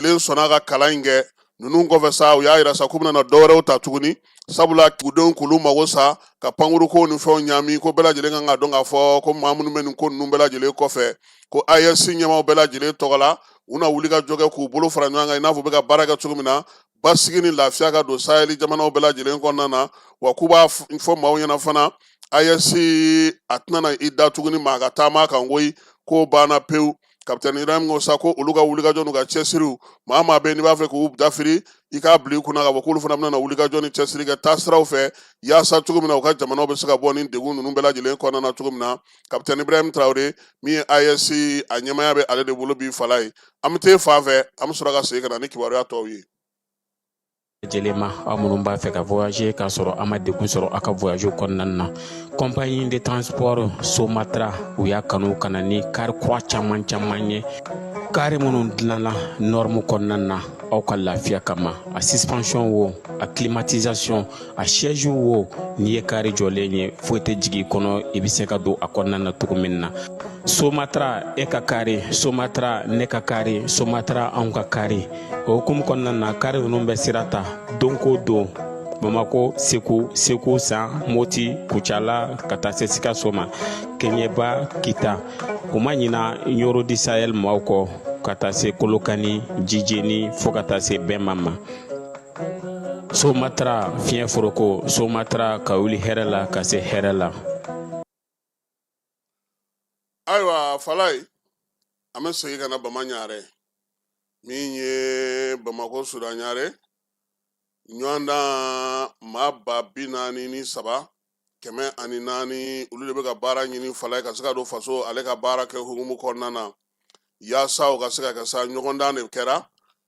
Sɔnna ka kalan in kɛ. Ninnu kɔfɛ sa, u y'a yira sa k'u bɛna na dɔwɛrɛw ta tuguni, sabula dugudenw k'olu mago sa ka pankurukow ni fɛnw ɲaami, ko bɛɛ lajɛlen kan ka dɔn k'a fɔ ko maa minnu bɛ nin ko ninnu bɛɛ lajɛlen kɔfɛ, ko AES ɲɛmaaw bɛɛ lajɛlen tɔgɔ la, u na wuli ka jɔ kɛ k'u bolo fara ɲɔgɔn kan, i n'a fɔ u bɛ ka baara kɛ cogo min na, basigi ni lafiya ka don Sahel jamanaw bɛɛ lajɛlen kɔnɔna na. Wa k'u b'a fɔ maaw ɲɛna fana, AES a tɛna na i da tuguni maa ka taama kan koyi, k'o banna pewu. Kapitɛni Ibrahim ko sa ko olu ka wulikajɔ n'u ka cɛsiriw, maa maa bɛ yen n'i b'a fɛ k'u dafiri, i k'a bila i kunna k'a fɔ k'olu fana bɛna wulikajɔ ni cɛsiri kɛ taasiraw fɛ, yaasa cogo min na u ka jamanaw bɛ se ka bɔ nin degun ninnu bɛɛ lajɛlen kɔnɔna na cogo min na. Kapitɛni Ibrahim Traoré min ye AES a ɲɛmaaya bɛ ale de bolo bi, fala ye. An bɛ t'e fan fɛ, an bɛ sɔrɔ ka segin ka na ni kibaruya tɔw ye. Lajɛlen ma, aw minnu b'a fɛ ka voyager k'a sɔrɔ a ma degun sɔrɔ aw ka voyage kɔnɔna na, compagnie de transport Somatra, u y'a kanu ka na ni kari kura caman caman ye, kari minnu dilanna norme kɔnɔna na aw ka lafiya kama. A suspension wo, a climatisation, a siège wo, n'i ye kari jɔlen ye, foyi tɛ jigin i kɔnɔ, i bɛ se ka don a kɔnɔna na cogo min na. Somatra, e ka kari Somatra, ne ka kari Somatra, anw ka kari. O hukumu kɔnɔna na, kari ninnu bɛ sira ta don ko don Bamako, Segu, Segu San, Moti, Kucala, ka taa se Sikaso ma, Keɲeba, Kita. U ma ɲina Ɲoro du Sahel maaw kɔ, ka taa se Kolokani, Jijeni, fo ka taa se Bɛnma ma. Somatra, fiɲɛ foroko Somatra, ka wuli hɛrɛ la ka se hɛrɛ la. Ayiwa Falaye, an bɛ segin ka na Bama Ɲare, min ye Bamakɔ Sudan Ɲare ɲɔgɔndan, maa 43,104, olu de bɛ ka baara ɲini Falaye, ka se ka don faso ale ka baara kɛ hukumu kɔnɔna na, yaasa o ka se ka kɛ sa. Ɲɔgɔndan de kɛra,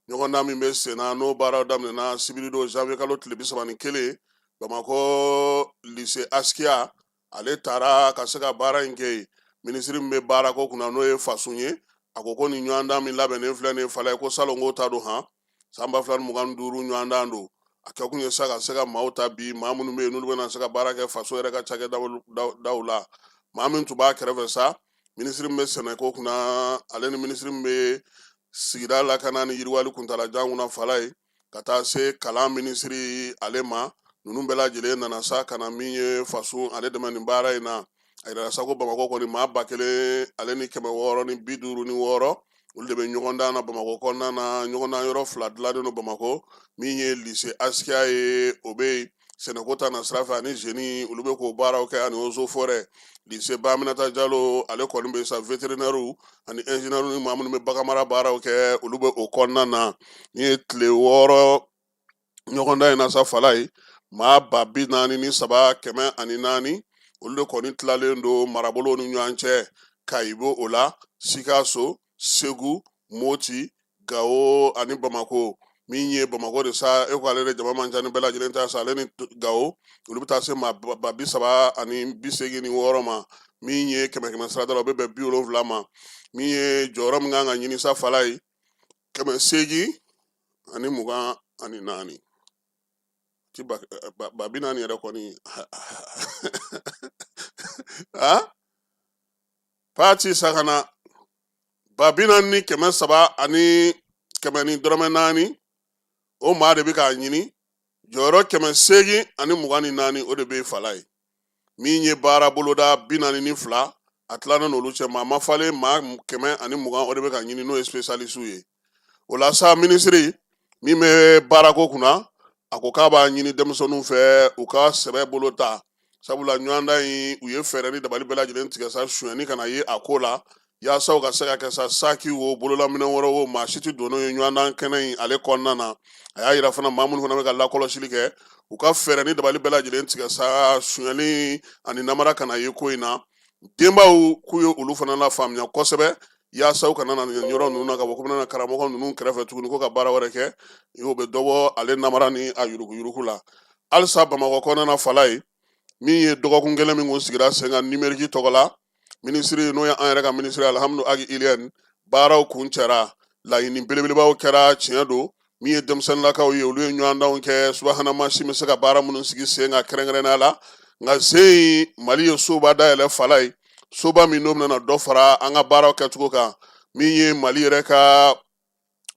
ɲɔgɔndan min bɛ sen na, n'o baaraw daminɛna sibiridon janvier kalo tile 31. Bamakɔ lycée Askiya, ale taara ka se ka baara in kɛ yen. Minisiri min bɛ baarako kunna, n'o ye Fasun ye, a ko ko nin ɲɔgɔndan min labɛnnen filɛ nin ye Falaye, ko salon ko ta don han, san 2025 ɲɔgɔndan don. A kɛkun ye sa ka se ka maaw ta bi, maa minnu bɛ yen n'olu bɛna se ka baara kɛ faso yɛrɛ ka cakɛdaw la. Maa min tun b'a kɛrɛfɛ sa, minisiri min bɛ sɛnɛko kunna, ale ni minisiri min bɛ sigida lakana ni yiriwali kuntalajan kunna Falaye, ka taa se kalan minisiri ale ma, ninnu bɛɛ lajɛlen nana sa ka na min ye Fasun ale dɛmɛ nin baara in na. A yirala sa ko Bamakɔ kɔni, maa 1656, olu de bɛ ɲɔgɔndan na Bamakɔ kɔnɔna na. Ɲɔgɔndan yɔrɔ fila dilannen don Bamakɔ, min ye lycée Askiya ye, o bɛ yen sɛnɛko ta na sira fɛ, ani génie, olu bɛ k'o baaraw kɛ, ani eaux et forêts. Lycée Baminata Jalo, ale kɔni bɛ sa, vétérinaire ani ingénieur ni maa minnu bɛ baganmara baaraw kɛ, olu bɛ o kɔnɔna na. Ni ye tile 6 ɲɔgɔndan in na sa Falaye, maa 43,104, olu de kɔni tilalen don marabolow ni ɲɔgɔn cɛ. Kayi b'o o la, Sikaso, Segu, Moti, Gawo ani Bamako. Min ye Bamakɔ de sa, e ko ale de jama man ca ni bɛɛ lajɛlen ta sa, ale ni Gawo, olu bɛ taa se maa 306 ma. Min ye kɛmɛ kɛmɛ sarada la, o bɛ bɛn 70 ma. Min ye jɔyɔrɔ min kan ka ɲini sa Falaye, 824, ti 40000 yɛrɛ kɔni a pati sakana, 403,100 ni dɔrɔmɛ naani, o maa de bɛ k'a ɲini. Jɔyɔrɔ 824, o de bɛ Falaye. Min ye baara boloda 42, a tilannen n'olu cɛ, maa ma falen, maa 120, o de bɛ ka ɲini, n'o ye spécialiste ye. O la sa, minisiri min bɛ baarako kunna, a ko k'a b'a ɲini denmisɛnninw fɛ u ka sɛbɛ bolo ta, sabula ɲɔgɔndan in, u ye fɛɛrɛ ni dabali bɛɛ lajɛlen tigɛ sa, sonyɛni kana ye a ko la, yaasa u ka se ka kɛ sa, saki wo, bololaminɛ wɛrɛ wo, maa si tɛ don n'o ye ɲɔgɔndan kɛnɛ in ale kɔnɔna na. A y'a yira fana, maa minnu fana bɛ ka lakɔlɔsili kɛ, u ka fɛɛrɛ ni dabali bɛɛ lajɛlen tigɛ sa, sonyɛli ani namara kana ye ko in na. Denbaw, k'u ye olu fana lafaamuya kosɛbɛ, yaasa u kana na nin yɔrɔ ninnu na, ka bɔ ko bɛna karamɔgɔ ninnu kɛrɛfɛ tuguni ko ka baara wɛrɛ kɛ, o bɛ dɔ bɔ ale namara ni a yuruguyurugu la. Halisa Bamakɔ kɔnɔna na Falaye, min ye dɔgɔkun kelen min kun sigira sen kan numérique tɔgɔ la, minisiri n'o ye an yɛrɛ ka minisiri Alihamudu Agi Iliyɛni, baaraw kuncɛra, laɲini belebelebaw kɛra. Tiɲɛ don, min ye denmisɛnninlakaw ye, olu ye ɲɔgɔndanw kɛ, subahana mansin bɛ se ka baara minnu sigi sen kan kɛrɛnkɛrɛnnenya la. Nka sen in, Mali ye soba dayɛlɛ Falaye, soba min n'o bɛna dɔ fara an ka baaraw kɛcogo kan, min ye Mali yɛrɛ ka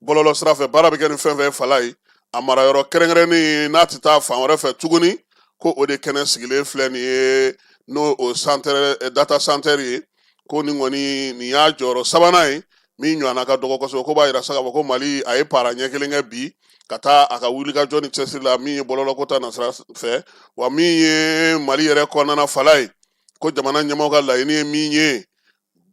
Bɔlɔlɔ sira fɛ baara bɛ kɛ ni fɛn fɛn fala ye, a marayɔrɔ kɛrɛnkɛrɛnnen n'a tɛ taa fan wɛrɛ fɛ tuguni, ko o de kɛnɛ sigilen filɛ nin ye, n'o o centre data center ye. Ko nin kɔni, nin y'a jɔyɔrɔ sabanan ye min ɲɔgɔnna ka dɔgɔ kosɛbɛ. Ko b'a yira sa k'a fɔ ko Mali a ye para ɲɛ kelen kɛ bi ka taa a ka wulikajɔ ni cɛsiri la min ye bɔlɔlɔko ta nasira fɛ. Wa min ye Mali yɛrɛ kɔnɔna fala ye, ko jamana ɲɛmaaw ka laɲini ye min ye,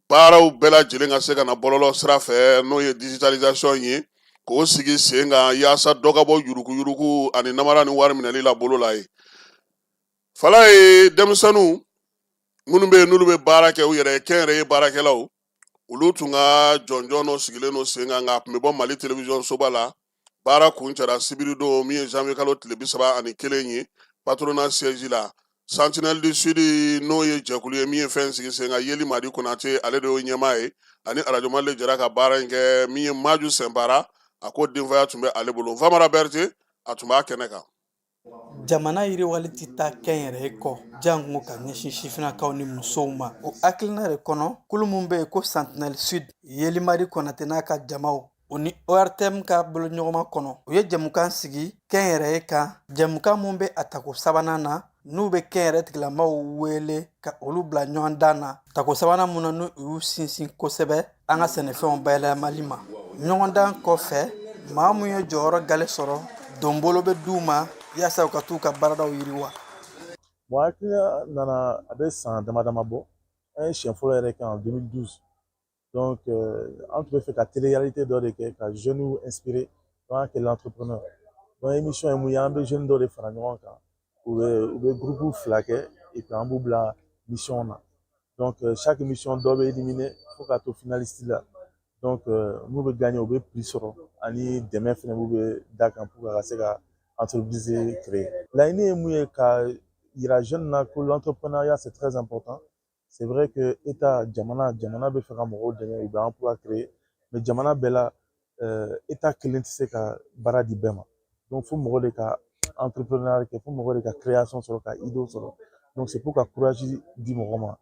baaraw bɛɛ lajɛlen ka se ka na bɔlɔlɔ sira fɛ, n'o ye digitalisation ye, k'o sigi sen kan yaasa dɔ ka bɔ yuruguyurugu ani namara ni wari minɛli la bolo la ye. Fala ye, denmisɛnninw minnu bɛ yen n'olu bɛ baara kɛ u yɛrɛ ye, kɛnyɛrɛye baarakɛlaw, olu tun ka jɔnjɔn dɔ sigilen don sen kan, nka a tun bɛ bɔ Mali telewisɔn soba la. Baara kuncɛra sibiridon min ye janvier kalo tile 31 ye, patronat siège la. Sentinelle du Sud, n'o ye jɛkulu ye min ye fɛn sigi sen kan, Yeli Madi Konate, ale de y'o ɲɛmaa ye, ani Arajo Mali de jɛra ka baara in kɛ. Min ye Maju Sɛnpara, a ko denfaya tun bɛ ale bolo. Famara Berete, a tun b'a kɛnɛ kan. Jamana yiriwali tɛ taa kɛnyɛrɛye kɔ, janko ka ɲɛsin sifinnakaw ni musow ma. O hakilina de kɔnɔ, kulu min bɛ yen ko Sentinelle Sud, Yelimadi Konate n'a ka jamaw, o ni ORTM ka boloɲɔgɔnma kɔnɔ, u ye jɛmukan sigi kɛnyɛrɛye kan, jɛmukan min bɛ a tako sabanan na, n'u bɛ kɛnyɛrɛ tigilamaw wele ka olu bila ɲɔgɔndan na, tako sabanan mun na n'u y'u sinsin kosɛbɛ an ka sɛnɛfɛnw bayɛlɛmali ma. Ɲɔgɔndan kɔfɛ, maa mun ye jɔyɔrɔ gale sɔrɔ, donbolo bɛ d'u ma yaasa u ka t'u ka baaradaw yiriwa. Bon, hakilina nana a bɛ san dama dama bɔ. An ye siɲɛ fɔlɔ yɛrɛ kɛ en 2012. Donc an tun bɛ fɛ ka télé-réalité dɔ de kɛ ka jeunes inspirer. Donc an y'a kɛ l'entrepreneur. Donc émission ye mun ye? An bɛ jeunes dɔ de fara ɲɔgɔn kan, u bɛ groupe fila kɛ et puis an b'u bila mission na. Donc chaque mission, dɔ bɛ éliminer fo ka to finaliste la. Donc mun bɛ gagner, u bɛ prix sɔrɔ ani dɛmɛ fɛnɛ b'u bɛ da kan pour que ka se ka entreprise créer. Laɲini ye mun ye? Ka yira jeune na ko l'entrepreneuriat, c'est très important. C'est vrai que État, jamana bɛ fɛ ka mɔgɔw dɛmɛ, u bɛ emploi créer, mais jamana bɛɛ la, État kelen tɛ se ka baara di bɛɛ ma. Donc fo mɔgɔ de ka entrepreneuriat kɛ, fo mɔgɔ de ka création sɔrɔ, ka idée sɔrɔ. Donc c'est pour ka courage di mɔgɔ ma.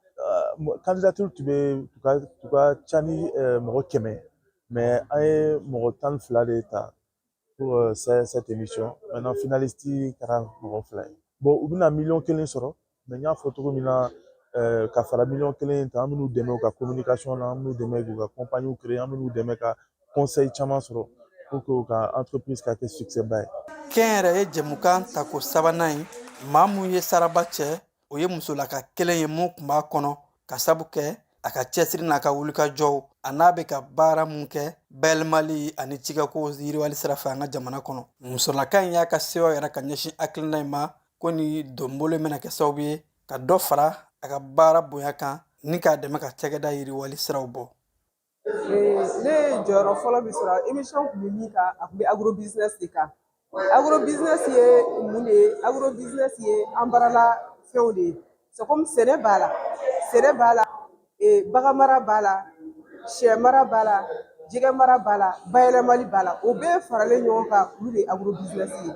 Candidature tun bɛ tun ka ca ni mɔgɔ 100, mais an ye mɔgɔ 12 de ta pour cette émission. Maintenant, finaliste kɛra mɔgɔ fila ye. Bon, u bɛna miliyɔn 1 sɔrɔ, mais n y'a fɔ cogo min na, ka fara miliyɔn 1 in kan, an bɛn'u dɛmɛ u ka communication na, an bɛn'u dɛmɛ k'u ka compagnie créer, an bɛn'u dɛmɛ ka conseil caman sɔrɔ pour que u ka entreprise ka kɛ succès ba ye. Kɛnyɛrɛye jɛmukan tako sabanan ye, maa mun ye saraba cɛ, o ye musolaka kelen ye mun tun b'a kɔnɔ, ka sabu kɛ a ka cɛsiri n'a ka wulikajɔw, a n'a bɛ ka baara mun kɛ bayɛlɛmali ani cikɛko yiriwali sira fɛ an ka jamana kɔnɔ. Musolaka in y'a ka sewa yɛrɛ ka ɲɛsin hakilina in ma, ko ni donbolo bɛna kɛ sababu ye ka dɔ fara a ka baara bonya kan ni k'a dɛmɛ ka cakɛda yiriwali siraw bɔ. Ne ye jɔyɔrɔ fɔlɔ min sɔrɔ, émission tun bɛ min kan, a tun bɛ agro business de kan. Agro business ye mun de ye? Agro business ye an baarala fɛnw de ye. C'est comme sɛnɛ b'a la, sɛnɛ b'a la, bagan mara b'a la, sɛ mara b'a la, jɛgɛ mara b'a la, bayɛlɛmali b'a la. O bɛɛ faralen ɲɔgɔn kan, olu de ye agro business ye.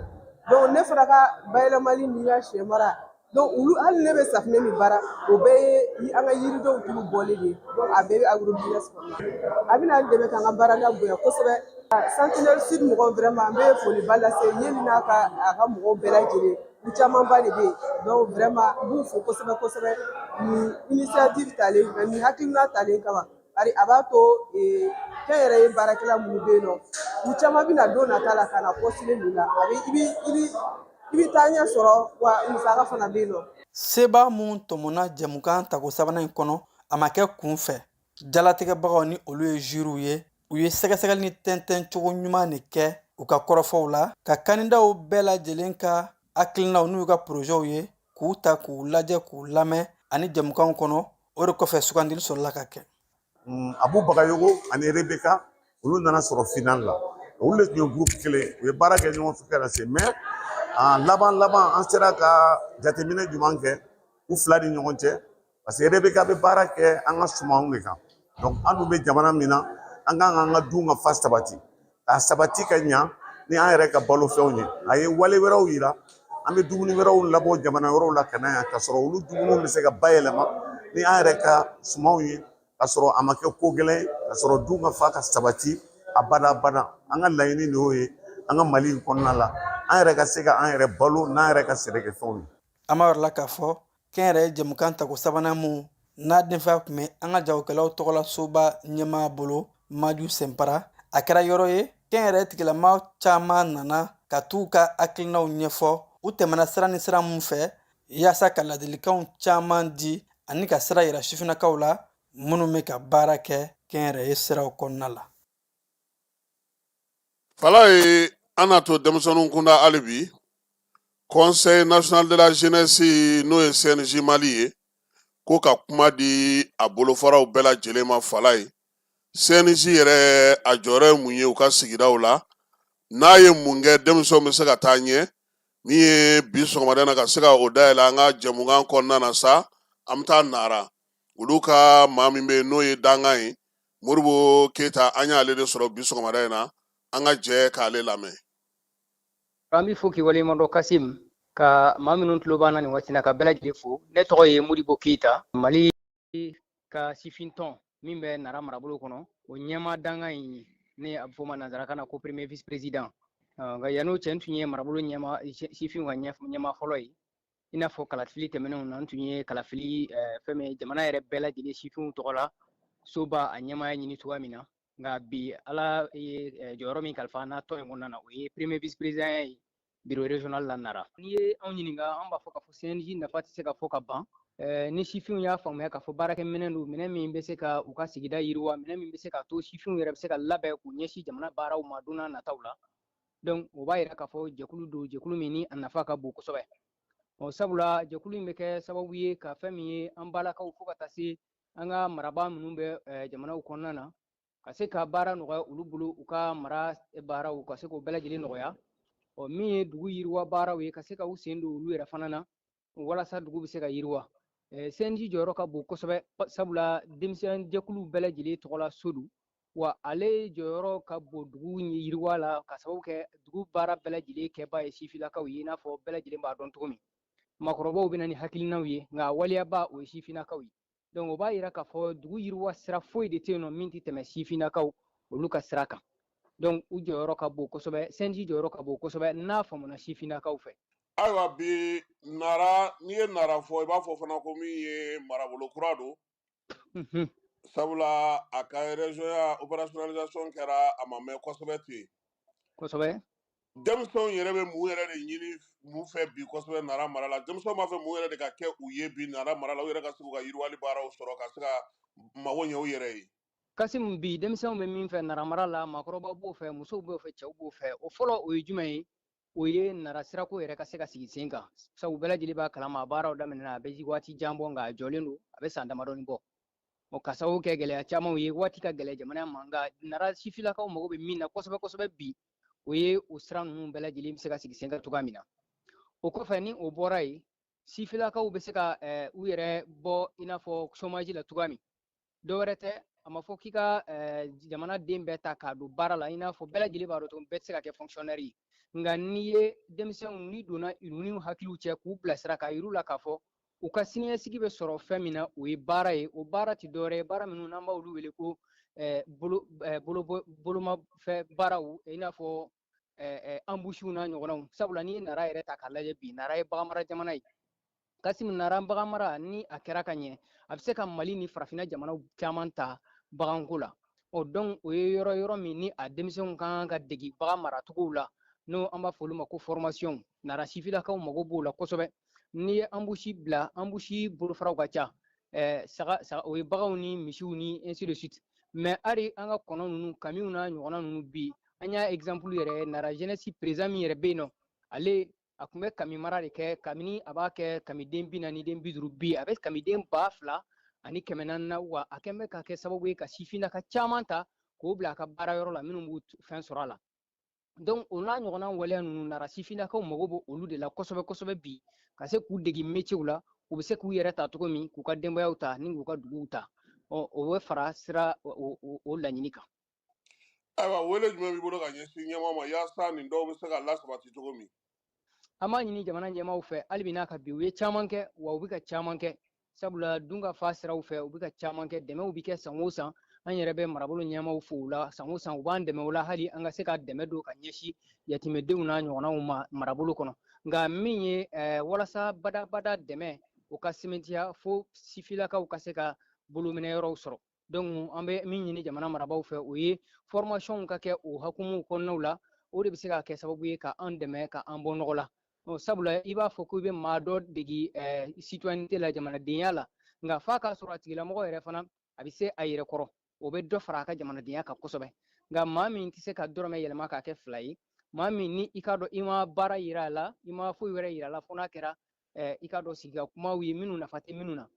Donc ne fana ka bayɛlɛmali ni ka sɛ mara, donc olu, hali ne bɛ safunɛ min baara, o bɛɛ ye an ka yiridenw tulu bɔlen de ye. Donc a bɛɛ bɛ agro business kɔnɔ. A bɛna n dɛmɛ k'an ka baarada bonya kosɛbɛ. Sentinelle Sud mɔgɔw, vraiment, n bɛ foliba lase Yeli n'a ka a ka mɔgɔw bɛɛ lajɛlen. U camanba de bɛ yen. Donc vraiment, n b'u fo kosɛbɛ kosɛbɛ nin initiative talen, nin hakilina talen kama, bari a b'a to kɛnyɛrɛye baarakɛla minnu bɛ yen nɔ, u caman bɛna don nata la ka na postuler nin na. A bɛ i bɛ taa ɲɛ sɔrɔ, wa musaka fana bɛ yen nɔ. Seba mun tɔmɔna jɛmukan tako sabanan in kɔnɔ, a ma kɛ kun fɛ. Jalatigɛbagaw ni olu ye juryw ye, u ye sɛgɛsɛgɛli ni tɛntɛn cogo ɲuman de kɛ u ka kɔrɔfɔw la, ka kandidaw bɛɛ lajɛlen ka hakilinaw n'u ka projetw ye, k'u ta k'u lajɛ, k'u lamɛn ani jɛmukanw kɔnɔ. O de kɔfɛ, sugandili sɔrɔla ka kɛ. Abu Bagayogo ani Rebeka, olu nana sɔrɔ final la. Olu de tun ye groupe kelen, u ye baara kɛ ɲɔgɔn fɛ ka na se, mais en laban laban, an sera ka jateminɛ jumɛn kɛ u fila ni ɲɔgɔn cɛ? Parce que Rebeka bɛ baara kɛ an ka sumanw de kan. Donc an dun bɛ jamana min na, an kan k'an ka dun ka fa sabati, k'a sabati ka ɲa ni an yɛrɛ ka balofɛnw ye. A ye wale wɛrɛw yira, an bɛ dumuni wɛrɛw labɔ jamana wɛrɛw la ka na yan, ka sɔrɔ olu dumuniw bɛ se ka bayɛlɛma ni an yɛrɛ ka sumanw ye, ka sɔrɔ a ma kɛ ko gɛlɛn ye, ka sɔrɔ dun ka fa ka sabati. Abada abada, an ka laɲini de y'o ye an ka Mali in kɔnɔna la, an yɛrɛ ka se ka an yɛrɛ balo n'an yɛrɛ ka sɛnɛkɛfɛnw ye. An b'a yɔrɔ la k'a fɔ kɛnyɛrɛye jɛmukan tako sabanan mun n'a denfaya tun bɛ an ka jagokɛlaw tɔgɔla soba ɲɛmaa bolo, Maju Sɛnpara, a kɛra yɔrɔ ye kɛnyɛrɛye tigilama caman nana ka t'u ka hakilinaw ɲɛfɔ, u tɛmɛna sira ni sira mun fɛ, yaasa ka ladilikanw caman di ani ka sira yira sifinnakaw la minnu bɛ ka baara kɛ kɛnyɛrɛye siraw kɔnɔna la. Falaye, an na to denmisɛnninw kunda hali bi. Conseil national de la jeunesse, n'o ye CNJ Mali ye, ko ka kuma di a bolofaraw bɛɛ lajɛlen ma. Falaye, CNJ yɛrɛ a jɔyɔrɔ ye mun ye u ka sigidaw la? N'a ye mun kɛ denmisɛnw bɛ se ka taa ɲɛ? Min ye bi sɔgɔmada na ka se ka o dayɛlɛ an ka jɛmukan kɔnɔna na sa, an bɛ taa Nara. Olu ka maa min bɛ yen n'o ye dankan ye, Modibo Keyita, an y'ale de sɔrɔ bi sɔgɔmada in na. An ka jɛ k'ale lamɛn. An b'i fo k'i waleɲuman dɔn, Kasim, ka maa minnu tulo b'an na nin waati na, ka bɛɛ lajɛlen fo. Ne tɔgɔ ye Modibo Keyita, Mali ka sifintɔn min bɛ Nara marabolo kɔnɔ, o ɲɛmaa dankan in ye, ne a bɛ fɔ o ma nansarakan na ko premier vice président. Nka yann'o cɛ, n tun ye marabolo ɲɛmaa, sifinw ka ɲɛmaa fɔlɔ ye. I n'a fɔ kalafili tɛmɛnenw na, n tun ye kalafili fɛn min jamana yɛrɛ bɛɛ lajɛlen sifinw tɔgɔ la soba a ɲɛmaaya ɲini cogoya min na. Nka bi, Ala ye jɔyɔrɔ min kalifa an na tɔn in kɔnɔna na, o ye premier vice président ye bureau régional la Nara. N'i ye anw ɲininka, an b'a fɔ k'a fɔ CNJ nafa tɛ se ka fɔ ka ban. Ni sifinw y'a faamuya k'a fɔ baarakɛminɛn don, minɛn min bɛ se ka u ka sigida yiriwa, minɛn min bɛ se ka to sifinw yɛrɛ bɛ se ka labɛn k'u ɲɛsin jamana baaraw ma don n'a nataw la. Donc o b'a yira k'a fɔ jɛkulu don, jɛkulu min ni a nafa ka bon kosɛbɛ. Ɔ sabula jɛkulu in bɛ kɛ sababu ye ka fɛn min ye an balakaw fo ka taa se an ka marabaa minnu bɛ jamanaw kɔnɔna na, ka se ka baara nɔgɔya olu bolo, u ka mara baaraw ka se k'o bɛɛ lajɛlen nɔgɔya. Ɔ min ye dugu yiriwa baaraw ye, ka se ka u sen don olu yɛrɛ fana na walasa dugu bɛ se ka yiriwa. CNJ jɔyɔrɔ ka bon kosɛbɛ, sabula denmisɛn jɛkuluw bɛɛ lajɛlen tɔgɔla so don, wa ale jɔyɔrɔ ka bon dugu yiriwa la, ka sababu kɛ dugu baara bɛɛ lajɛlen kɛba ye sifinnakaw ye. I n'a fɔ bɛɛ lajɛlen b'a dɔn cogo min, maakɔrɔbaw bɛ na ni hakilinaw ye, nka waleyaba o ye sifinnakaw ye. Donc o b'a yira k'a fɔ dugu yiriwa sira foyi de tɛ yen nɔ min tɛ tɛmɛ sifinnakaw olu ka sira kan. Donc u jɔyɔrɔ ka bon kosɛbɛ, CNJ jɔyɔrɔ ka bon kosɛbɛ n'a faamuna sifinnakaw fɛ. Ayiwa, bi Nara, n'i ye Nara fɔ, i b'a fɔ fana ko min ye marabolo kura don, sabula a ka région opérationnalisation kɛra a ma mɛn kosɛbɛ ten. Kosɛbɛ. Denmisɛnw yɛrɛ bɛ mun yɛrɛ de ɲini mun fɛ bi kosɛbɛ Nara mara la? Denmisɛnw b'a fɛ mun yɛrɛ de ka kɛ u ye bi Nara mara la, u yɛrɛ ka se k'u ka yiriwali baaraw sɔrɔ, ka se ka mago ɲɛ u yɛrɛ ye? Kasimu, bi denmisɛnw bɛ min fɛ Nara mara la, maakɔrɔba b'o fɛ, musow b'o fɛ, cɛw b'o fɛ. O fɔlɔ, o ye jumɛn ye? O ye Nara sirako yɛrɛ ka se ka sigi sen kan, sabu bɛɛ lajɛlen b'a kalama, a baaraw daminɛna a bɛ waati jan bɔ, nka a jɔlen don a bɛ san damadɔni bɔ. O ka sababu kɛ gɛlɛya camanw ye, waati ka gɛlɛn jamana ma. Nka Nara sifilakaw mago bɛ min na kosɛbɛ kosɛbɛ bi, o ye o sira ninnu bɛɛ lajɛlen bɛ se ka sigi sen kan cogoya min na. O kɔfɛ, ni o bɔra yen, sifilakaw bɛ se ka u yɛrɛ bɔ i n'a fɔ chômage la cogoya min. Dɔ wɛrɛ tɛ, a ma fɔ k'i ka jamana den bɛɛ ta k'a don baara la. I n'a fɔ bɛɛ lajɛlen b'a dɔn cogo min, bɛɛ tɛ se ka kɛ fonctionnaire ye. Nka n'i ye denmisɛnw, n'i donna u ni hakiliw cɛ k'u bilasira, k'a yir'u la k'a fɔ u ka siniɲɛsigi bɛ sɔrɔ fɛn min na, o ye baara ye. O baara tɛ dɔwɛrɛ ye, baara minnu n'an b'olu wele ko bolomafɛn baaraw, i n'a fɔ embouche n'a ɲɔgɔnnaw. Sabula n'i ye Nara yɛrɛ ta k'a lajɛ bi, Nara ye baganmara jamana ye. Kasimu, Nara baganmara, ni a kɛra ka ɲɛ, a bɛ se ka Mali ni farafinna jamanaw caman ta baganko la. Ɔ donc o ye yɔrɔ min ni a denmisɛnw ka kan ka degi bagan maracogow la, n'o an b'a fɔ olu ma ko formation. Nara sifilakaw mago b'o la kosɛbɛ. N'i ye embouche bila, embouche bolofaraw ka ca, saga, saga, o ye baganw ni misiw ni ainsi de suite. Mais hali an ka kɔnɔ ninnu, kamiw n'a ɲɔgɔnna ninnu, bi an y'a exemple yɛrɛ, Nara jeunesse président min yɛrɛ bɛ yen nɔ, ale a tun bɛ kami mara de kɛ. Kabini a b'a kɛ kamiden 40, den 50, bi a bɛ kamiden 2400 na. Wa a kɛn bɛ ka kɛ sababu ye ka sifinnaka caman ta k'o bila a ka baara yɔrɔ la, minnu b'u fɛn sɔrɔ a la. Donc o n'a ɲɔgɔnna waleya ninnu, Nara sifinnakaw mago bɛ olu de la kosɛbɛ kosɛbɛ bi, ka se k'u degi métier la, u bɛ se k'u yɛrɛ ta cogo min, k'u ka denbayaw ta ni k'u ka duguw ta. Ɔ o bɛ fara sira o laɲini kan. Ayiwa, wele jumɛn b'i bolo ka ɲɛsin ɲɛmaa ma, yaasa nin dɔw bɛ se ka lasabati cogo min? An b'a ɲini jamana ɲɛmaaw fɛ hali bi n'a ka bi, u ye caman kɛ, wa u bɛ ka caman kɛ, sabula dun ka fa siraw fɛ, u bɛ ka caman kɛ. Dɛmɛw bɛ kɛ san o san. An yɛrɛ bɛ marabolo ɲɛmaaw fo u la san o san, u b'an dɛmɛ o la, hali an ka se ka dɛmɛ don ka ɲɛsin yatimɛdenw n'a ɲɔgɔnnaw ma marabolo kɔnɔ. Nka min ye walasa badabada dɛmɛ o ka sɛmɛntiya fo sifilakaw ka se ka bolominɛyɔrɔw sɔrɔ. Donc an bɛ min ɲini jamana marabaaw fɛ, o ye formation ka kɛ o hukumu kɔnɔnaw la. O de bɛ se ka kɛ sababu ye ka an dɛmɛ ka an bɔ nɔgɔ la. Sabula i b'a fɔ ko i bɛ maa dɔ degi citoyenneté la, jamanadenya la, nka f'a k'a sɔrɔ a tigilamɔgɔ yɛrɛ fana a bɛ se a yɛrɛ kɔrɔ, o bɛ dɔ fara a ka jamanadenya kan kosɛbɛ. Nka maa min tɛ se ka dɔrɔmɛ yɛlɛma k'a kɛ 2 ye, maa min ni i k'a dɔn i ma baara yira a la, i ma foyi wɛrɛ yira a la, fo n'a kɛra i k'a dɔn sigi ka kumaw ye minnu nafa tɛ minnu na,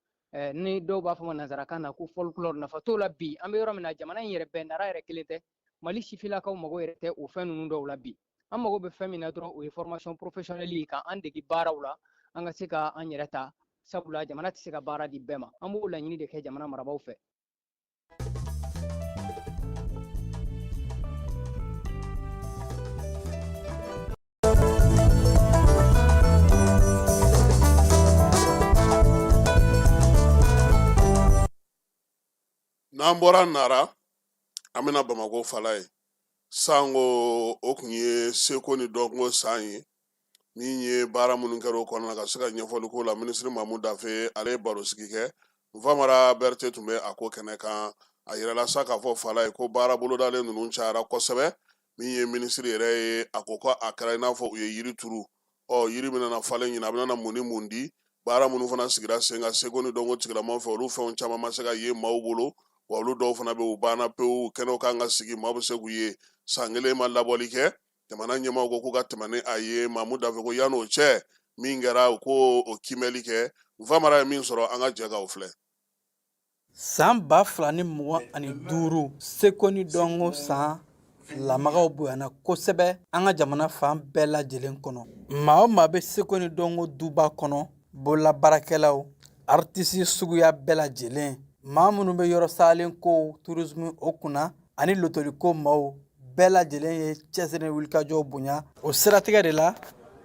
ni dɔw b'a fɔ ma nanzarakan na ko folklore, nafa t'o la. Bi an bɛ yɔrɔ min na, jamana in yɛrɛ bɛɛ, Nara yɛrɛ kelen tɛ, Mali sifilakaw mago yɛrɛ tɛ o fɛn ninnu dɔw la bi. An mago bɛ fɛn min na dɔrɔn, o ye formation professionnelle ye, ka an degi baaraw la, an ka se ka an yɛrɛ ta, sabula jamana tɛ se ka baara di bɛɛ ma. An b'o laɲini de kɛ jamana marabaaw fɛ. N'an bɔra Nara, an bɛna Bamakɔ fala ye. Sango o tun ye seko ni dɔnko san ye, min ye baara minnu kɛra o kɔnɔna ka se ka ɲɛfɔli k'o la. Minisiri Mamu Dafe, ale ye barosigi kɛ. Nfamara Berete tun bɛ a ko kɛnɛ kan. A yirala sa k'a fɔ fala ye ko baara bolodalen ninnu cayara kosɛbɛ. Min ye minisiri yɛrɛ ye, a ko ko a kɛra i n'a fɔ u ye yiri turu, ɔ yiri bɛna na falen ɲin, a bɛna na mun ni mun di. Baara minnu fana sigira sen kan seko ni dɔnko tigilamaw fɛ, olu fɛnw caman ma se ka ye maaw bolo, wa olu dɔw fana bɛ u banna pewu. Kɛnɛw kan ka sigi, maaw bɛ se k'u ye, san kelen ma labɔli kɛ. Jamana ɲɛmaaw ko k'u ka tɛmɛ ni a ye. Mamu Dafe ko yan'o cɛ, min kɛra, u ko o kiimɛli kɛ. Nfamara ye min sɔrɔ, an ka jɛ k'aw filɛ. San 2025 seko ni dɔnko san lamagaw bonyana kosɛbɛ an ka jamana fan bɛɛ lajɛlen kɔnɔ. Maa o maa bɛ seko ni dɔnko duba kɔnɔ, bololabaarakɛlaw, aritisi suguya bɛɛ lajɛlen, maa minnu bɛ yɔrɔ salen ko tourisme o kunna ani lotoliko maaw bɛɛ lajɛlen ye cɛsiri ni wulikajɔw bonya. O siratigɛ de la,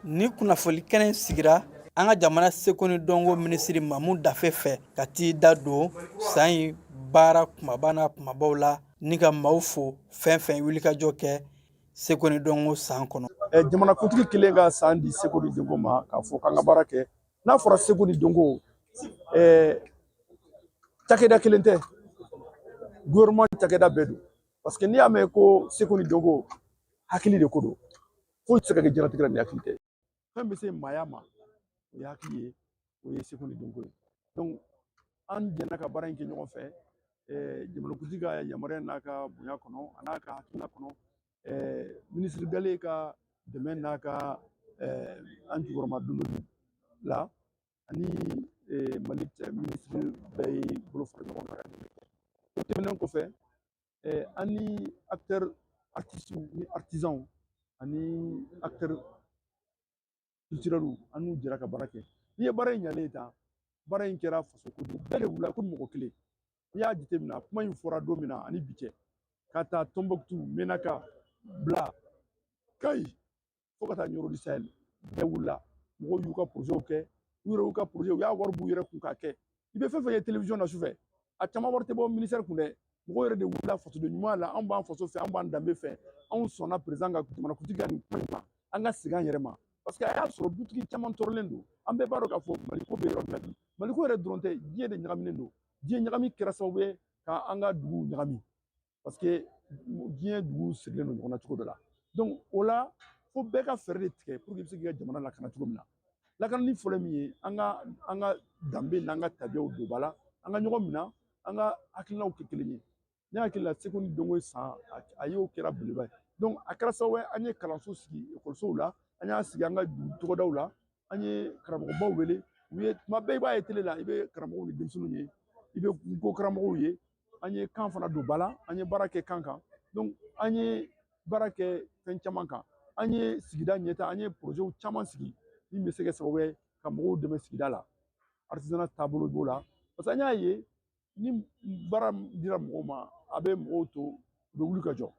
ni kunnafoni kɛnɛ sigira an ka jamana seko ni dɔnko minisiri Mamu Dafe fɛ ka t'i da don san in baara kumaba n'a kumabaw la, ni ka maaw fo fɛn fɛn wulikajɔ kɛ seko ni dɔnko san kɔnɔ. Jamanakuntigi kelen ka san di seko ni dɔnko ma k'a fɔ k'an ka baara kɛ. N'a fɔra seko ni dɔnko, cakɛda kelen tɛ, gouvernement cakɛda bɛɛ don, parce que n'i y'a mɛn ko seko ni dɔnko, hakili de ko don. Foyi tɛ se ka kɛ diɲɛlatigɛ la ni hakili tɛ. Fɛn bɛ se maaya ma, o ye hakili ye, o ye seko ni dɔnko ye. Donc an jɛnna ka baara in kɛ ɲɔgɔn fɛ, jamanakuntigi ka yamaruya n'a ka bonya kɔnɔ, a n'a ka hakilina kɔnɔ, minisiri Gale ka dɛmɛ n'a ka an jukɔrɔma dondoli la, ani Mali minisiri bɛɛ ye bolo fara ɲɔgɔn kan ka dɛmɛ kɛ. O tɛmɛnen kɔfɛ, an ni acteurs artistes ni artisans ani acteurs culturels, an n'u jɛra ka baara kɛ. N'i ye baara in ɲalen ta, baara in kɛra faso ko de ye, bɛɛ de wulila ko mɔgɔ kelen. N'i y'a jateminɛ, kuma in fɔra don min na ani bi cɛ, ka taa Tɔnbɔkutu, Menaka, Bila, Kayi, fo ka taa Ɲɔrɔ du Sahel, bɛɛ wulila. Mɔgɔw y'u ka projetw kɛ, u yɛrɛ y'u ka projet, u y'a wari b'u yɛrɛ kun k'a kɛ. I bɛ fɛn fɛn ye télévision na sufɛ, a caman wari tɛ bɔ ministère kun dɛ. Mɔgɔw yɛrɛ de wulila fasoden ɲuman la. Anw b'an faso fɛ, anw b'an danbe fɛ, anw sɔnna président ka jamanakuntigi ka nin kuma in ma, an ka segin an yɛrɛ ma, parce que a y'a sɔrɔ dutigi caman tɔɔrɔlen don. An bɛɛ b'a dɔn k'a fɔ Maliko bɛ yɔrɔ min na bi, Maliko yɛrɛ dɔrɔn tɛ, diɲɛ de ɲagaminen don. Diɲɛ ɲagami kɛra sababu ye ka an ka duguw ɲagami, parce que diɲɛ duguw sirilen don ɲɔgɔn na cogo dɔ la. Donc o la, fo bɛɛ ka fɛɛrɛ de tigɛ pour que i bɛ se k'i ka jamana lakana cogo min na. Lakanani fɔlɔ min ye, an ka danbe n'an ka tabiyaw don ba la, an ka ɲɔgɔn minɛ, an ka hakilinaw kɛ kelen ye. Ne hakili la, seko ni dɔnko san a y'o kɛra belebeleba ye. Donc a kɛra sababu ye, an ye kalanso sigi ekɔlisow la, an y'a sigi an ka dugu tɔgɔdaw la, an ye karamɔgɔbaw wele u ye. Tuma bɛɛ i b'a ye tele la, i bɛ karamɔgɔw ni denmisɛnninw ye, i bɛ ko karamɔgɔw ye. An ye kan fana don ba la, an ye baara kɛ kan kan. Donc an ye baara kɛ fɛn caman kan, an ye sigida ɲɛta, an ye projetw caman sigi min bɛ se kɛ sababu ye ka mɔgɔw dɛmɛ sigida la. Artisanat taabolo b'o la, parce que an y'a ye ni baara dira mɔgɔw ma, a bɛ mɔgɔw to u bɛ wuli ka jɔ.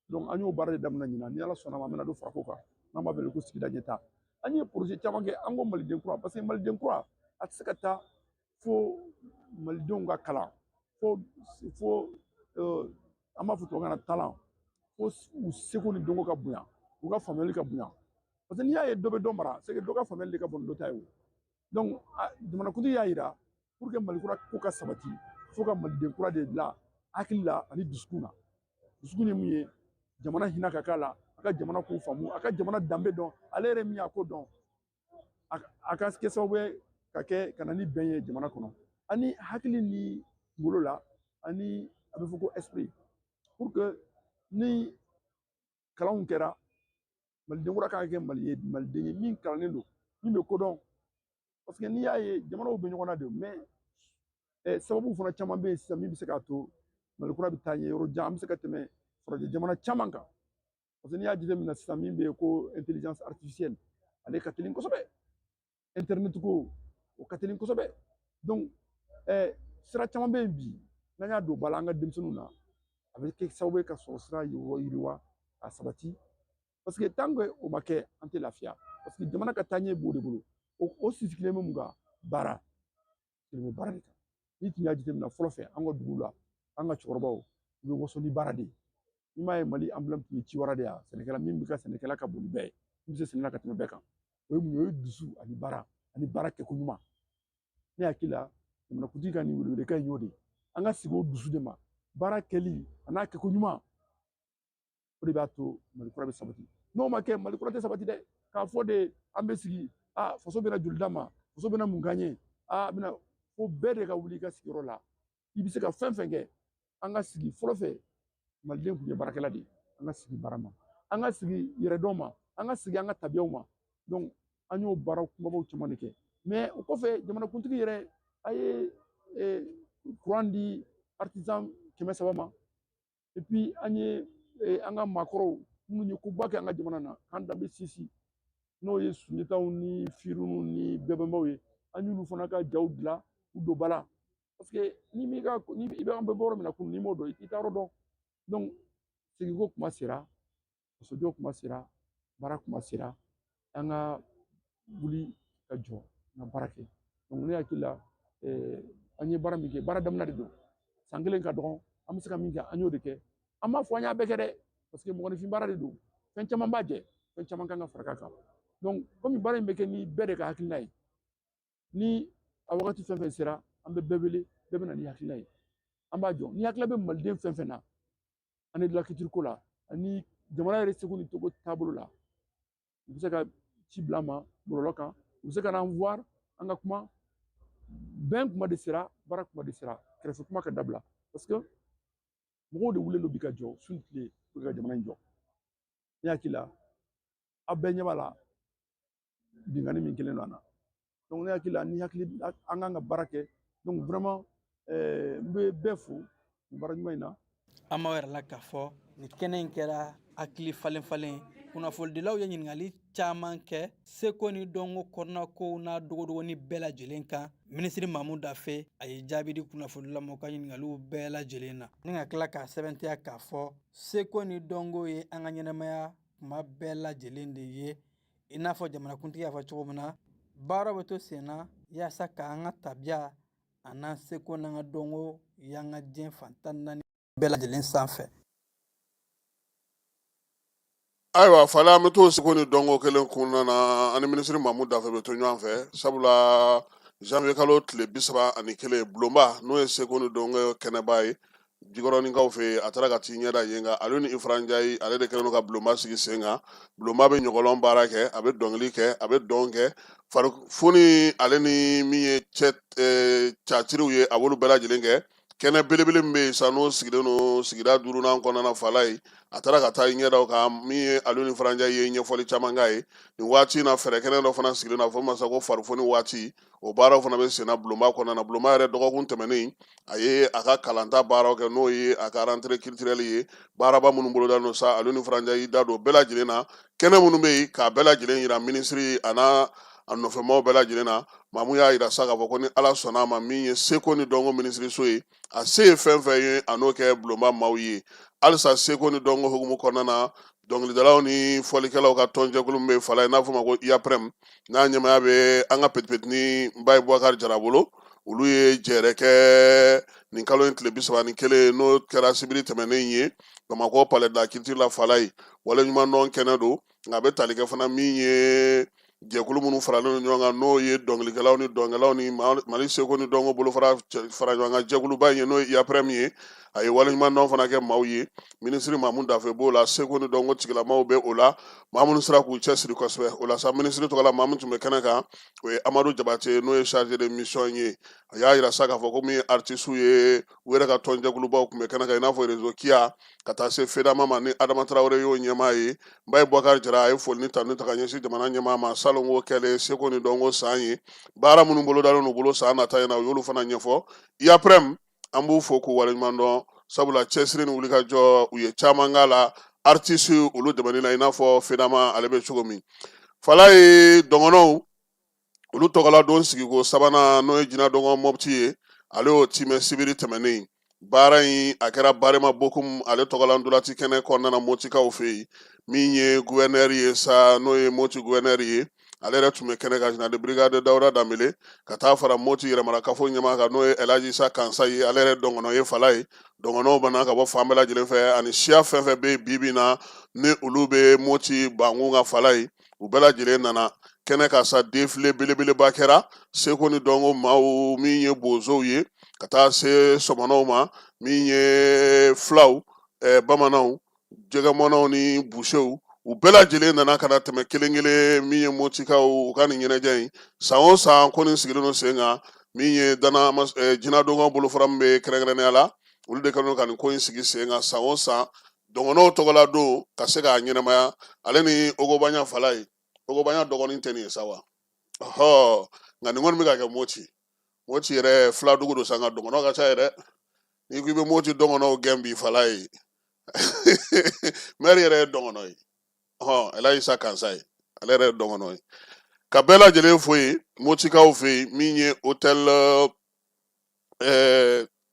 Donc an y'o baara de daminɛ ɲinan. Ni Ala sɔnna ma, an bɛna don farako kan n'an b'a wele ko sigida ɲɛta. An ye projet caman kɛ. An ko Maliden kura, parce que Maliden kura a tɛ se ka taa fo malidenw ka kalan, fo An b'a fɔ tubabukan na talent, fo u seko ni dɔnko ka bonya, u ka faamuyali ka bonya, parce que n'i y'a ye dɔ bɛ dɔ mara, c'est que dɔ ka faamuyali de ka bon ni dɔ ta ye. O donc jamanakuntigi y'a yira, pour que Mali kura ko ka sabati, fo ka maliden kura de bila hakili la ani dusukun na. Dusukun ye mun ye? Jamana hinɛ ka k'a la, a ka jamana ko faamu, a ka jamana danbe dɔn, ale yɛrɛ min y'a ko dɔn, a ka kɛ sababu ye ka kɛ ka na ni bɛn ye jamana kɔnɔ, ani hakili ni kunkolo la, ani a bɛ fɔ ko esprit, pour que ni kalanw kɛra, maliden kura kan ka kɛ mali ye, maliden ye min kalannen don, min bɛ ko dɔn. Parce que n'i y'a ye jamanaw bɛ ɲɔgɔn na de, mais sababu fana caman bɛ yen sisan min bɛ se k'a to Mali kura bɛ taa ɲɛ yɔrɔ jan, an bɛ se ka tɛmɛ farajɛ jamana caman kan. Parce que n'i y'a jateminɛ sisan, min bɛ yen ko intelligence artificielle, ale ka teli kosɛbɛ, internet ko o ka teli kosɛbɛ. Donc sira caman bɛ yen bi, n'an y'a don ba la an ka denmisɛnninw na, a bɛ kɛ sababu ye ka sɔrɔ sira yiriwa ka sabati. Parce que tant que o ma kɛ, an tɛ lafiya, parce que jamana ka taaɲɛ b'o de bolo. O sinsinnen bɛ mun kan? Baara sigilen bɛ baara de kan. N'i tun y'a jateminɛ fɔlɔ fɛ, an ka dugu la, an ka cɛkɔrɔbaw u bɛ waso ni baara de ye. I m'a ye, Mali emblème tun ye ciwara de ye, sɛnɛkɛla min bɛ ka sɛnɛkɛla ka bon ni bɛɛ ye, min bɛ se sɛnɛ la ka tɛmɛ bɛɛ kan. O ye mun ye? O ye dusu ani baara ani baara kɛko ɲuman. Ne hakili la, jamanakuntigi ka nin welewelekan in y'o de ye, an ka sigi o dusu de ma, baara kɛli a n'a kɛko ɲuman, o de b'a to Mali kura bɛ sabati. N'o ma kɛ, Mali kura tɛ sabati dɛ. K'a fɔ de an bɛ sigi, a faso bɛna joli d'a ma, faso bɛna mun k'an ye, a bɛna fo bɛɛ de ka wuli i ka sigiyɔrɔ la, i bɛ se ka fɛn fɛn kɛ. An ka sigi fɔlɔ fɛ, maliden tun ye baarakɛla de ye. An ka sigi baara ma, an ka sigi yɛrɛdɔn ma, an ka sigi an ka tabiyaw ma. Donc an y'o baara kunbabaw caman de kɛ. Mais o kɔfɛ, jamanakuntigi yɛrɛ a ye kuran di artisan 300 ma. Et puis an ye an ka maakɔrɔw minnu ye koba kɛ an ka jamana na, k'an danbe sinsin, n'o ye Sunjataw ni Firunw ni bɛɛbɛnbaw ye, an y'olu fana ka jaw dilan u don ba la. Parce que ni m'i ka ni i bɛ an bɛ bɔ yɔrɔ min na kunun, n'i m'o dɔn, i t'a yɔrɔ dɔn. Donc sigiko kuma sera, fasojɔ kuma sera, baara kuma sera, an ka wuli ka jɔ, an ka baara kɛ. Donc ne hakili la, an ye baara min kɛ, baara daminɛ de don. San kelen ka dɔgɔn, an bɛ se ka min kɛ, an y'o de kɛ. An b'a fɔ an y'a bɛɛ kɛ dɛ, parce que mɔgɔninfin baara de don, fɛn caman b'a jɛ, fɛn caman kan ka fara kan. Donc komi baara in bɛ kɛ ni bɛɛ de ka hakilina ye, ni a wagati fɛn fɛn sera, an bɛ bɛɛ wele, bɛɛ bɛ na ni hakilina ye, an b'a jɔ. Ni hakilina bɛ maliden fɛn fɛn na, ani de la culture ko la, ani jamana yɛrɛ seko ni togo taabolo la, u bɛ se ka ci bila an ma bɔlɔlɔ kan, u bɛ se ka n'an voir, an ka kuma. Bɛn kuma de sera, baara kuma de sera, kɛrɛfɛ kuma ka dabila, parce que mɔgɔw de wulilen don bi ka jɔ su ni tile pour ka jamana in jɔ. Ne hakili la, aw bɛɛ ɲɛ b'a la, binkanni min kɛlen don an na. Donc ne hakili la, ni hakili an kan ka baara kɛ. Donc vraiment n bɛ bɛɛ fo nin baara ɲuman in na. An b'aw yɛrɛ la k'a fɔ nin kɛnɛ in kɛra hakili falen falen. Kunnafonidilaw ye ɲininkali caman kɛ seko ni dɔnko kɔnɔnakow n'a dogodogoni bɛɛ lajɛlen kan. Minisiri Mamu Dafe a ye jaabi di kunnafonidilaw ma ka ɲininkaliw bɛɛ lajɛlen na, ni ka tila k'a sɛbɛntiya k'a fɔ seko ni dɔnko ye an ka ɲɛnamaya kuma bɛɛ lajɛlen de ye. I n'a fɔ jamanakuntigi y'a fɔ cogo min na, baara bɛ to sen na yaasa k'an ka tabiya an'an seko n'an ka dɔnko y'an ka diɲɛ fan 14 bɛɛ lajɛlen sanfɛ. Ayiwa Fale, an bɛ to seko ni dɔnko kelen kɔnɔna na, ani minisiri Mamu Dafe bɛ to ɲɔgɔn fɛ, sabula janvier kalo tile 31, bulonba n'o ye seko ni dɔnko kɛnɛba ye Jikɔrɔninkaw fɛ yen, a taara ka t'i ɲɛda yen kan. Ale ni Ifra Njayi, ale de kɛlen don ka bulonba sigi sen kan. Bulonba bɛ ɲɔgɔlɔn baara kɛ, a bɛ dɔnkili kɛ, a bɛ dɔn kɛ, farifoni, ale ni min ye cɛ catiriw ye, a b'olu bɛɛ lajɛlen kɛ. Kɛnɛ belebele min bɛ yen sa, n'o sigilen don sigida duurunan kɔnɔna na ye, a taara ka taa ɲɛda o kan. Min ye ale ni Faranjɛ ye ɲɛfɔli caman k'a ye nin waati in na. Fɛɛrɛ kɛnɛ dɔ fana sigilen don, a fɔ ma sa ko farifoni waati, o baaraw fana bɛ senna bulonba kɔnɔna na. Bulonba yɛrɛ, dɔgɔkun tɛmɛnen, a ye a ka kalanta baaraw kɛ, n'o ye a ka rentrée culturelle ye. Baaraba minnu boloda don sa, ale ni Faranjɛ y'i da don bɛɛ lajɛlen na, kɛnɛ minnu bɛ yen, k'a bɛɛ lajɛlen yira minisiri a n'a a nɔfɛmaaw bɛɛ lajɛlen na. Mamu y'a yira sa k'a fɔ ko ni Ala sɔnna a ma, min ye seko ni dɔnko minisiriso ye, a se ye fɛn fɛn ye, a n'o kɛ bulonba maaw ye. Halisa seko ni dɔnko hukumu kɔnɔna na, dɔnkilidalaw ni fɔlikɛlaw ka tɔnjɛkulu min bɛ Fala ye, n'a fɔ ma ko IAPREM, n'a ɲɛmaaya bɛ an ka petipetini Baye Bubakari Jara bolo, Olu ye jɛrɛ kɛ nin kalo in tile 31, n'o kɛra sibiri tɛmɛnen ye, Bamakɔ Palais de la Culture la Falaye. Waleɲumandɔn kɛnɛ don, nka a bɛ tali kɛ fana min ye jɛkulu minnu faralen don ɲɔgɔn kan, n'o ye dɔnkilidalaw ni dɔnkɛlaw ni Mali seko ni dɔnko bolofara fara ɲɔgɔn kan jɛkuluba in ye, n'o ye IAPREM ye. A ye waleɲumandɔn fana kɛ maaw ye. Minisiri Mamu Dafe b'o la, seko ni dɔnko tigilamaw bɛ o la, maa minnu sera k'u cɛsiri kosɛbɛ o la sa. Minisiri tɔgɔ la, maa min tun bɛ kɛnɛ kan, o ye Amadu Jabate, n'o ye chargé de mission ye. A y'a yira sa k'a fɔ ko min ye artisiw ye, u yɛrɛ ka tɔnjɛkulubaw tun bɛ kɛnɛ kan, i n'a fɔ Réseau Kia, ka taa se FEDAMA ma, ni Adama Tarawele y'o ɲɛmaa ye. Baye Boubacar Jara, a ye foli ni tanu ta ka ɲɛsin jamana ɲɛmaa ma salon ko kɛlen seko ni dɔnko san ye. Baara minnu bolodalen n'u bolo san nata in na, u y'olu fana ɲɛfɔ. IAPREM, an b'u fo k'u waleɲuman dɔn, sabula cɛsiri ni wulikajɔ, u ye caman k'a la artiste olu dɛmɛni na, i n'a fɔ FEDAMA ale bɛ cogo min. Falaye, dɔngɔnɔw olu tɔgɔla don sigiko sabanan, n'o ye Jina Dɔngɔ Mɔpti ye, ale y'o timɛ sibiri tɛmɛnen. Baara in a kɛra Barema Bokum ale tɔgɔla ntolaci kɛnɛ kɔnɔna na Motikaw fɛ yen. Min ye guvɛnɛri ye sa, n'o ye Moti guvɛnɛri ye, ale yɛrɛ tun bɛ kɛnɛ kan, général de brigade Dawuda Danbele, ka taa fara Moti yɛrɛmarakafo ɲɛmaa kan, n'o ye Elaji Isa Kansa ye, ale yɛrɛ dɔngɔnɔ ye. Falaye, dɔngɔnɔw banna ka bɔ fan bɛɛ lajɛlen fɛ, ani siya fɛn fɛn bɛ yen bi bi in na ni olu bɛ Moti bankun kan Falaye, u bɛɛ lajɛlen nana kɛnɛ kan sa. Défilé belebeleba kɛra, seko ni dɔnko maaw, min ye bozow ye, ka taa se sɔmɔnɔw ma, min ye filaw, bamananw, jɛgɛmɔnnaw ni busew, u bɛɛ lajɛlen nana ka na tɛmɛ kelen kelen. Min ye motikaw u ka nin ɲɛnajɛ in, san o san ko nin sigilen don sen kan, min ye dana jinadɔngɔ bolofara min bɛ kɛrɛnkɛrɛnnenya la, olu de kɛlen don ka nin ko in sigi sen kan san o san, dɔngɔnɔw tɔgɔla don ka se k'a ɲɛnamaya, ale ni Ogobanya. Falaye, Ogobanya dɔgɔnin tɛ nin ye sa wa? Ɔhɔ, nka nin kɔni bɛ ka kɛ Moti. Moti yɛrɛ filadugu don sa, nka dɔngɔnɔ ka ca yɛrɛ. N'i ko i bɛ Moti dɔngɔnɔw gɛn bi, Falaye, mɛri yɛrɛ ye dɔngɔnɔ ye. Ɔhɔn, Elaji Isa Kansa ye, ale yɛrɛ ye dɔngɔnɔ ye. Ka bɛɛ lajɛlen fo yen Motikaw fɛ yen. Min ye hôtel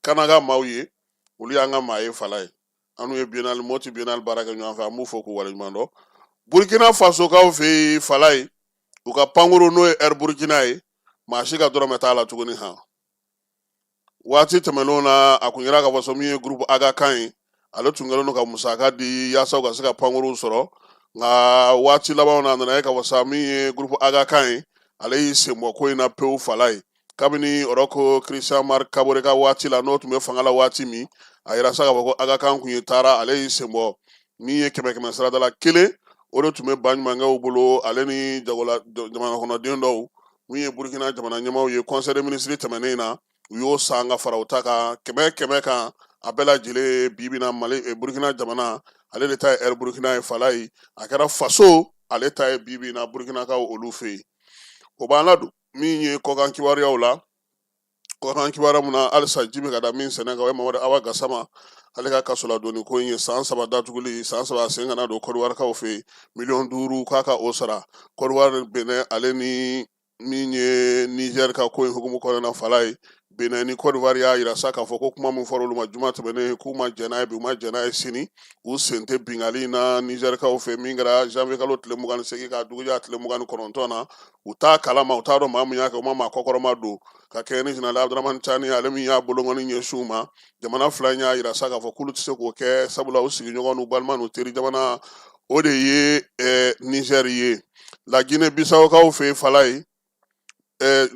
Kanaga maaw ye, olu y'an ka maa ye Falaye, an n'u ye biennale, Moti biennale baara kɛ ɲɔgɔn fɛ, an b'u fo k'u waleɲuman dɔn. Burkina Fasokaw fɛ yen Falaye, u ka pankuru, n'o ye Air Burkina ye, maa si ka dɔrɔmɛ t'a la tuguni. Han, waati tɛmɛnenw na, a kun yira k'a fɔ so min ye groupe Aga Khan ye, ale tun kɛlen don ka musaka di yaasa u ka se ka pankuruw sɔrɔ. Nka waati labanw na, a nana ye k'a fɔ sa, min ye groupe Aga Khan ye, ale y'i sen bɔ ko in na pewu Falaye. Kabini Roch Christian Marc Kabore ka waati la, n'o tun bɛ fanga la waati min, a yira sa k'a fɔ ko Aga Khan kun ye taara, ale y'i sen bɔ. Min ye kɛmɛ kɛmɛ sarada la kelen, o de tun bɛ baɲumankɛw bolo, ale ni jagola jamana kɔnɔden dɔw. Min ye Burukina jamana ɲɛmaaw ye, conseil des ministres tɛmɛnen na, u y'o san ka fara u ta kan, kɛmɛ kɛmɛ kan, a bɛɛ lajɛlen. Bi bi na, Mali, Burukina jamana, ale de ta ye Air Burukina ye Falaye. A kɛra faso ale ta ye bi bi na Burukinakaw olu fɛ yen. O b'an ladon min ye kɔkan kibaruyaw la. Kɔkan kibaruya mun na halisa ji bɛ ka da min sɛnɛ kan, o ye Mamadu Awa Gasama ale ka kasoladonni ko in ye. San 3 datuguli, san 3 sen kana don Kɔdiwarikaw fɛ yen, miliyɔn 5 k'a ka o sara. Kɔdiwari, Benin, ale ni min ye Niger ka ko in hukumu kɔnɔna na Falaye, Benin ni Kɔdiwari y'a yira sa k'a fɔ ko kuma min fɔra olu ma juma tɛmɛnen, k'u ma jɛn n'a ye bi, u ma jɛn n'a ye sini, u sen tɛ binkanni na Nizɛrikaw fɛ min kɛra janvier kalo tile 28 k'a dugujɛ a tile 29 na. U t'a kalama, u t'a dɔn maa min y'a kɛ, u ma maa kɔkɔrɔma don. Ka kɛɲɛ ni général Abdramani Tchani, ale min y'a bolokɔni ɲɛsin u ma, jamana fila in y'a yira sa k'a fɔ k'olu tɛ se k'o kɛ, sabula u sigiɲɔgɔn n'u balima n'u teri jamana, o de ye Nizɛri ye. La Guinée Bissaukaw fɛ yen Falaye,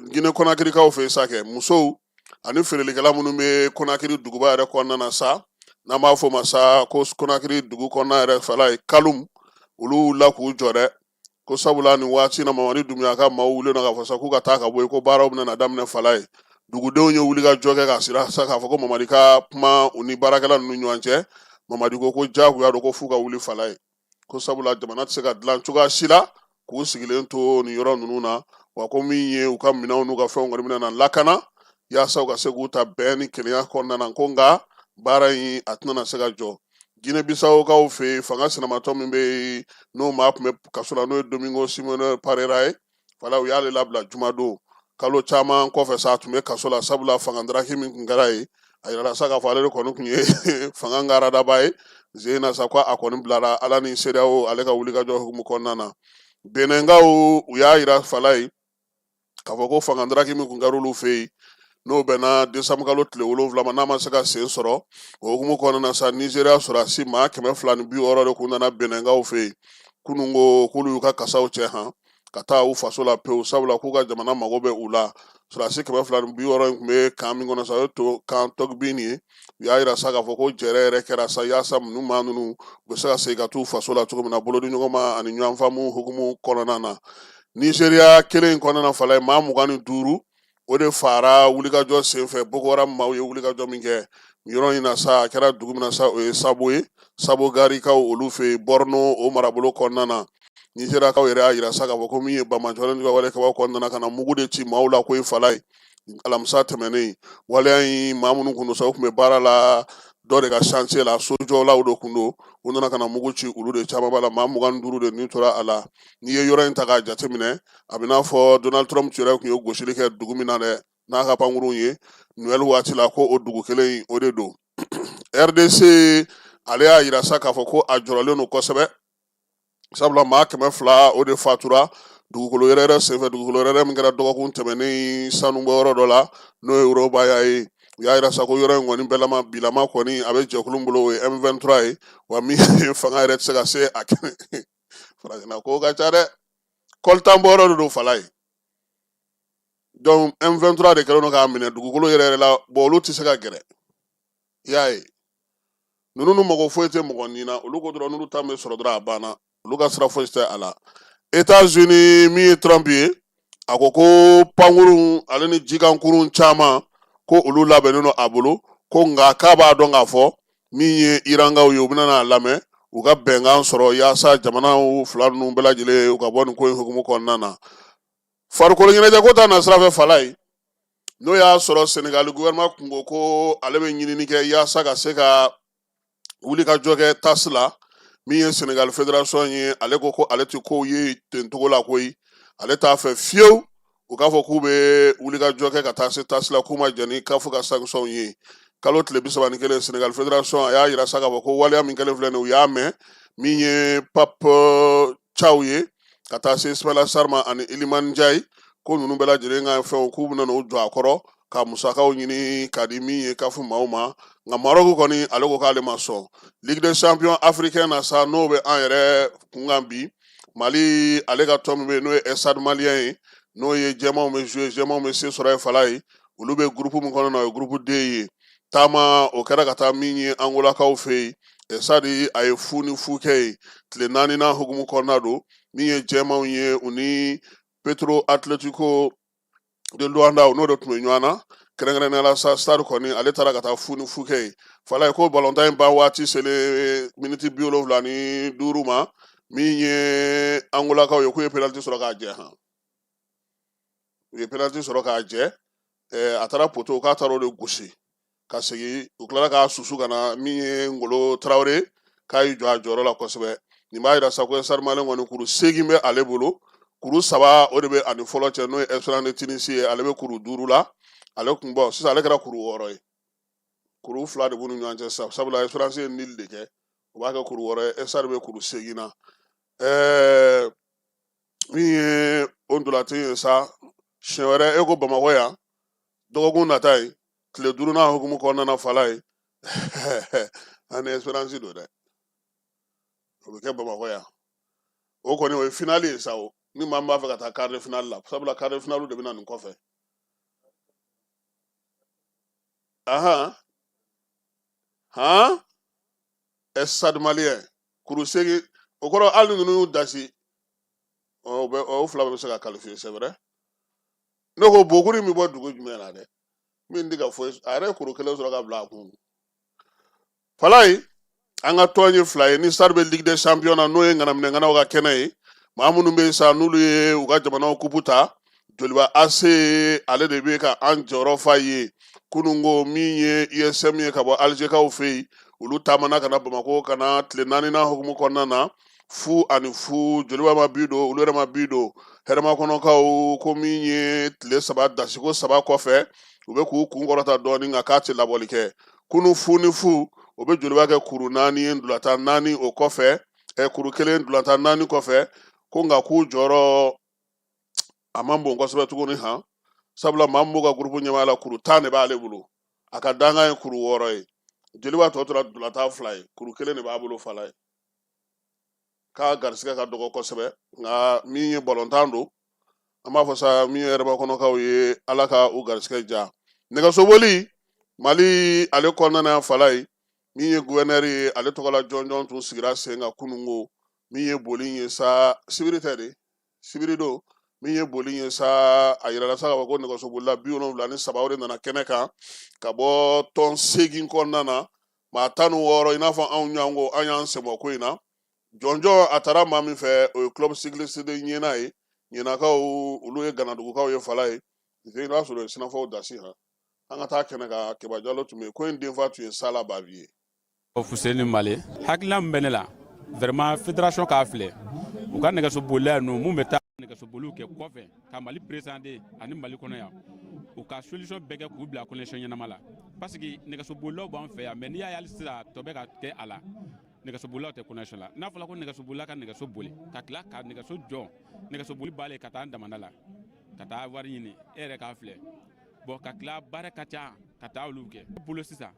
Guinée Conakrykaw fɛ yen sa kɛ, musow ani feerelikɛla minnu bɛ Conakry duguba yɛrɛ kɔnɔna na sa, n'an b'a fɔ o ma sa ko Conakry dugu kɔnɔna yɛrɛ Falaye, Kalum, olu wulila k'u jɔ dɛ, ko sabula nin waati na, Mamadi Dunbiya ka maaw wulilen don k'a fɔ sa k'u ka taa ka bɔ yen, ko baaraw bɛna na daminɛ Falaye. Dugudenw ye wulikajɔ kɛ k'a sira sa k'a fɔ ko Mamadi ka kuma u ni baarakɛla ninnu ɲɔgɔn cɛ. Mamadi ko diyagoya don, ko f'u ka wuli Falaye, ko sabula jamana tɛ se ka dilan cogoya si la k'u sigilen to nin yɔrɔ ninnu na, wa ko min ye u ka minɛnw n'u ka fɛnw kɔni bɛna na lakana yaasa u ka se k'u ta bɛn ni kelenya kɔnɔna na, ko nka baara in a tɛna se ka jɔ. Guinée Bissaukaw fɛ yen, fanga sinamatɔ min bɛ yen, n'o maa tun bɛ kaso la, n'o ye Domingo Simone Parera ye Fala, u y'ale labila jumadon kalo caman kɔfɛ sa. A tun bɛ kaso la sabula fanga daraki min tun kɛra yen, a yirala sa k'a fɔ ale de kɔni tun ye fanga ngaradaba ye zen na sa, ko a kɔni bilara Ala ni CEDEAO ale ka wulikajɔ hukumu kɔnɔna na. Benɛnkaw, u y'a yira Falaye k'a fɔ ko fanga daraki min tun kɛra olu fɛ yen, N'o bɛnna desanburukalo tile 7 ma, n'a ma se ka sen sɔrɔ, o hukumu kɔnɔna na sa, Nizeriya sɔrɔdasi maa 260 de kun nana Benɛnkaw fɛ yen kunun, ko k'olu y'u ka kasaw cɛ han ka taa u faso la pewu, sabula k'u ka jamana mago bɛ u la. Sɔrɔdasi 260 in tun bɛ camp min kɔnɔ sa, o ye to camp Tɔgbin ye. U y'a yira sa k'a fɔ ko jɛrɛ yɛrɛ kɛra sa yaasa ninnu maa ninnu u bɛ se ka segin ka t'u faso la cogo min na, bolodiɲɔgɔnma ani ɲɔgɔnfaamu hukumu kɔnɔna na. Nizeriya kelen in kɔnɔna fala ye, maa 25 o de faara wulikajɔ senfɛ, Boko Haram maaw ye wulikajɔ min kɛ yɔrɔ in na sa. A kɛra dugu min na sa, o ye Sabo ye, Sabo Garikaw olu fɛ yen, Borno o marabolo kɔnɔna na. Nizeriyakaw yɛrɛ y'a yira sa k'a fɔ ko min ye banbaanciwale ka wale kɛbaw kɔnɔna na, ka na mugu de ci maaw la ko ye fala ye alamisa tɛmɛnen. Waleya in, maa minnu kun don sa, u tun bɛ baara la dɔ de ka chantier la, sojɔlaw de kun don. U nana ka na mugu ci olu de caman b'a la, maa 25 de ni tora a la. N'i ye yɔrɔ in ta k'a jateminɛ, a bɛ n'a fɔ Donald Trump yɛrɛ tun ye gosili kɛ dugu min na dɛ n'a ka pankurun ye Noël waati la, ko o dugu kelen in o de don. RDC ale y'a yira sa k'a fɔ ko a jɔrɔlen don kosɛbɛ, sabula maa 200 o de fatura dugukolo yɛrɛyɛrɛ senfɛ, dugukolo yɛrɛyɛrɛ min kɛra dɔgɔkun tɛmɛnen sanubɔyɔrɔ dɔ la, n'o ye Rubaya ye. U y'a yira sa ko yɔrɔ in kɔni bɛɛlama bilama kɔni a bɛ jɛkulu bolo, o ye M23 ye, wa min fanga yɛrɛ tɛ se ka se a kɛnɛ. Farafinna ko ka ca dɛ, coltan bɔyɔrɔ de don fala ye. Donc M23 de kɛlen don k'a minɛ dugukolo yɛrɛ yɛrɛ la. Bon, olu tɛ se ka gɛrɛ, i y'a ye, ninnu nu mago foyi tɛ mɔgɔ ni na. Olu ko dɔrɔn n'olu ta bɛ sɔrɔ dɔrɔn, a banna, olu ka sira foyi tɛ a la. États-Unis, min ye Trump ye, a ko ko pankurun ale ni jikankurun caman ko olu labɛnnen don a bolo, ko nka k'a b'a dɔn k'a fɔ min ye Irankaw ye, u bɛna n'a lamɛn, u ka bɛnkan sɔrɔ yaasa jamanaw fila ninnu bɛɛ lajɛlen u ka bɔ nin ko in hukumu kɔnɔna na. Farikolo ɲɛnajɛ ko ta na sira fɛ fala ye, n'o y'a sɔrɔ Senegali gouvernement kun ko ko ale bɛ ɲinini kɛ yaasa ka se ka wuli ka jɔ kɛ TAS la. Min ye Senegali fédération ye, ale ko ko ale tɛ kow ye ten cogo la koyi, ale t'a fɛ fiyewu u k'a fɔ k'u bɛ wuli ka jɔ kɛ ka taa se TAS la, k'u ma jɛn ni CAF ka sanction ye. Kalo tile 31, Senegal fédération a y'a yira sa k'a fɔ ko waleya min kɛlen filɛ nin ye, u y'a mɛn. Min ye Pape Thiaw ye ka taa se Ismaïla Sarr ma ani Iliman Ndiaye, ko ninnu bɛɛ lajɛlen ka fɛnw k'u bɛna n'u jɔ a kɔrɔ ka musakaw ɲini ka di min ye CAF maaw ma. Nka Maroc kɔni, ale ko k'ale ma sɔn. Ligue des champions africain na sa, n'o bɛ an yɛrɛ kunkan bi, Mali ale ka tɔn min bɛ yen, n'o ye Stade Malien ye, n'o ye jɛmanw bɛ jouer, jɛmanw bɛ se sɔrɔ ye fala ye, olu bɛ groupe min kɔnɔ na, o ye groupe D ye. Taama o kɛra ka taa min ye Angolakaw fɛ yen, Stade a ye 0-0 kɛ yen. Tile naaninan hukumu kɔnɔna don. Min ye jɛmanw ye, u ni Petro Atletico de Luanda, n'o de tun bɛ ɲɔgɔn na. Kɛrɛnkɛrɛnnenya la sa, Stade kɔni ale taara ka taa 0-0 kɛ yen fala ye. Ko balontan in ban waati selen miniti 75 ma, min ye Angolakaw ye, k'u ye penalty sɔrɔ k'a jɛ han, u ye penalty sɔrɔ k'a jɛ. A taara poteau, k'a taara o de gosi ka segin, u tilara k'a susu ka na. Min ye Ngolo Tarawele, k'a y'i jɔ a jɔyɔrɔ la kosɛbɛ. Nin b'a yira sa ko Stade Malien kɔni kuru 8 bɛ ale bolo, kuru 3 o de bɛ ani fɔlɔ cɛ, n'o ye Esperance de Tunisie ye, ale bɛ kuru 5 la. Ale kun bɔ sisan, ale kɛra kuru 6 ye, kuru 2 de b'u ni ɲɔgɔn cɛ sisan, sabula Esperance ye nul de kɛ, o b'a kɛ kuru 6 ye. Stade bɛ kuru 8 na. Min ye o ntolatan ye sa, siɲɛ wɛrɛ e ko Bamakɔ yan dɔgɔkun nata ye tile duurunan hukumu kɔnɔna na fala ye, ani Esperance don dɛ, o bɛ kɛ Bamakɔ yan. O kɔni o ye finale ye sa o, ni maa min b'a fɛ ka taa quart de finale la, sabula quart de finale de bɛ na nin kɔfɛ. Ahan han, Stade Malien kuru 8, o kɔrɔ hali ni ninnu y'u dasi, o bɛ o fila bɛɛ bɛ se ka qualifier, c'est vrai. Ne ko bokuru in bɛ bɔ dugu jumɛn na dɛ, min tɛ ka foyi, a yɛrɛ ye kuru kelen sɔrɔ ka bila a kun falayi. An ka tɔn ye fila ye ni Stade bɛ Ligue des champions na, n'o ye ŋanaminɛ ŋanaw ka kɛnɛ ye. Maa minnu bɛ yen sa, n'olu ye u ka jamanaw kupu ta, Joliba AC ale de bɛ ka an jɔyɔrɔ fa ye. Kununko min ye USM ye ka bɔ Alizekaw fɛ yen, olu taamana ka na Bamakɔ ka na tile naaninan hukumu kɔnɔna na, 0-0, Joliba ma bi don, olu yɛrɛ ma bi don. Hɛrɛmakɔnɔkaw ko min ye tile 3 dasiko 3 kɔfɛ, u bɛ k'u kun kɔrɔta dɔɔnin, nka k'a tɛ labɔli kɛ. Kunu 0-0, o bɛ Joliba kɛ kuru 4 ye ntolatan 4 o kɔfɛ, kuru 1 ntolatan 4 kɔfɛ, ko nka k'u jɔyɔrɔ a man bon kosɛbɛ tuguni han. Sabula maa min b'o ka gurupu ɲɛmaaya la, kuru 10 de b'ale bolo, a ka dankan ye kuru 6 ye. Joliba tɔ tora ntolatan 2 ye, kuru 1 de b'a bolo fala ye. K'a garisigɛ ka dɔgɔ kosɛbɛ, nka min ye balontan don, an b'a fɔ sa min ye yɛrɛbakɔnɔkaw ye, Ala ka u garisigɛ ja. Nɛgɛsoboli Mali ale kɔnɔna na fala ye, min ye guvɛnɛri ye, ale tɔgɔla jɔnjɔn tun sigira sen kan kununko. Min ye boli ye sa, sibiri tɛ de, sibiri don. Min ye boli ye sa, a yirala sa k'a fɔ ko nɛgɛsobolila 73 o de nana kɛnɛ kan ka bɔ tɔn 8 kɔnɔna na, maa 16, i n'a fɔ anw ɲɔgɔn ko an y'an senbɔ ko in na. Jɔnjɔn a taara maa min fɛ, o ye club cycliste de Ɲɛna ye. Ɲɛnakaw, olu ye Ganadugukaw ye fala ye. I b'a sɔrɔ o ye sinafɔw dasi han. An ka taa kɛnɛ kan, Keba Jalo tun bɛ yen. Ko in denfa tun ye Sala Babi ye. Fuseni Male, hakilina min bɛ ne la vraiment, fédération k'a filɛ, u ka nɛgɛsobolila ninnu mun bɛ taa nɛgɛsoboliw kɛ kɔfɛ ka Mali présenter ani Mali kɔnɔ yan, u ka solution bɛɛ kɛ k'u bila condition ɲɛnama la, parce que nɛgɛsobolilaw b'an fɛ yan, mais n'i y'a ye hali sisan tɔ bɛ ka kɛ a la, nɛgɛsobolilaw tɛ condition la. N'a fɔra ko nɛgɛsobolila ka nɛgɛso boli ka tila ka nɛgɛso jɔ, nɛgɛsoboli b'ale ka taa an damanda la ka taa wari ɲini, e yɛrɛ k'a filɛ. Bon, ka tila baara ka ca ka taa olu kɛ bolo sisan.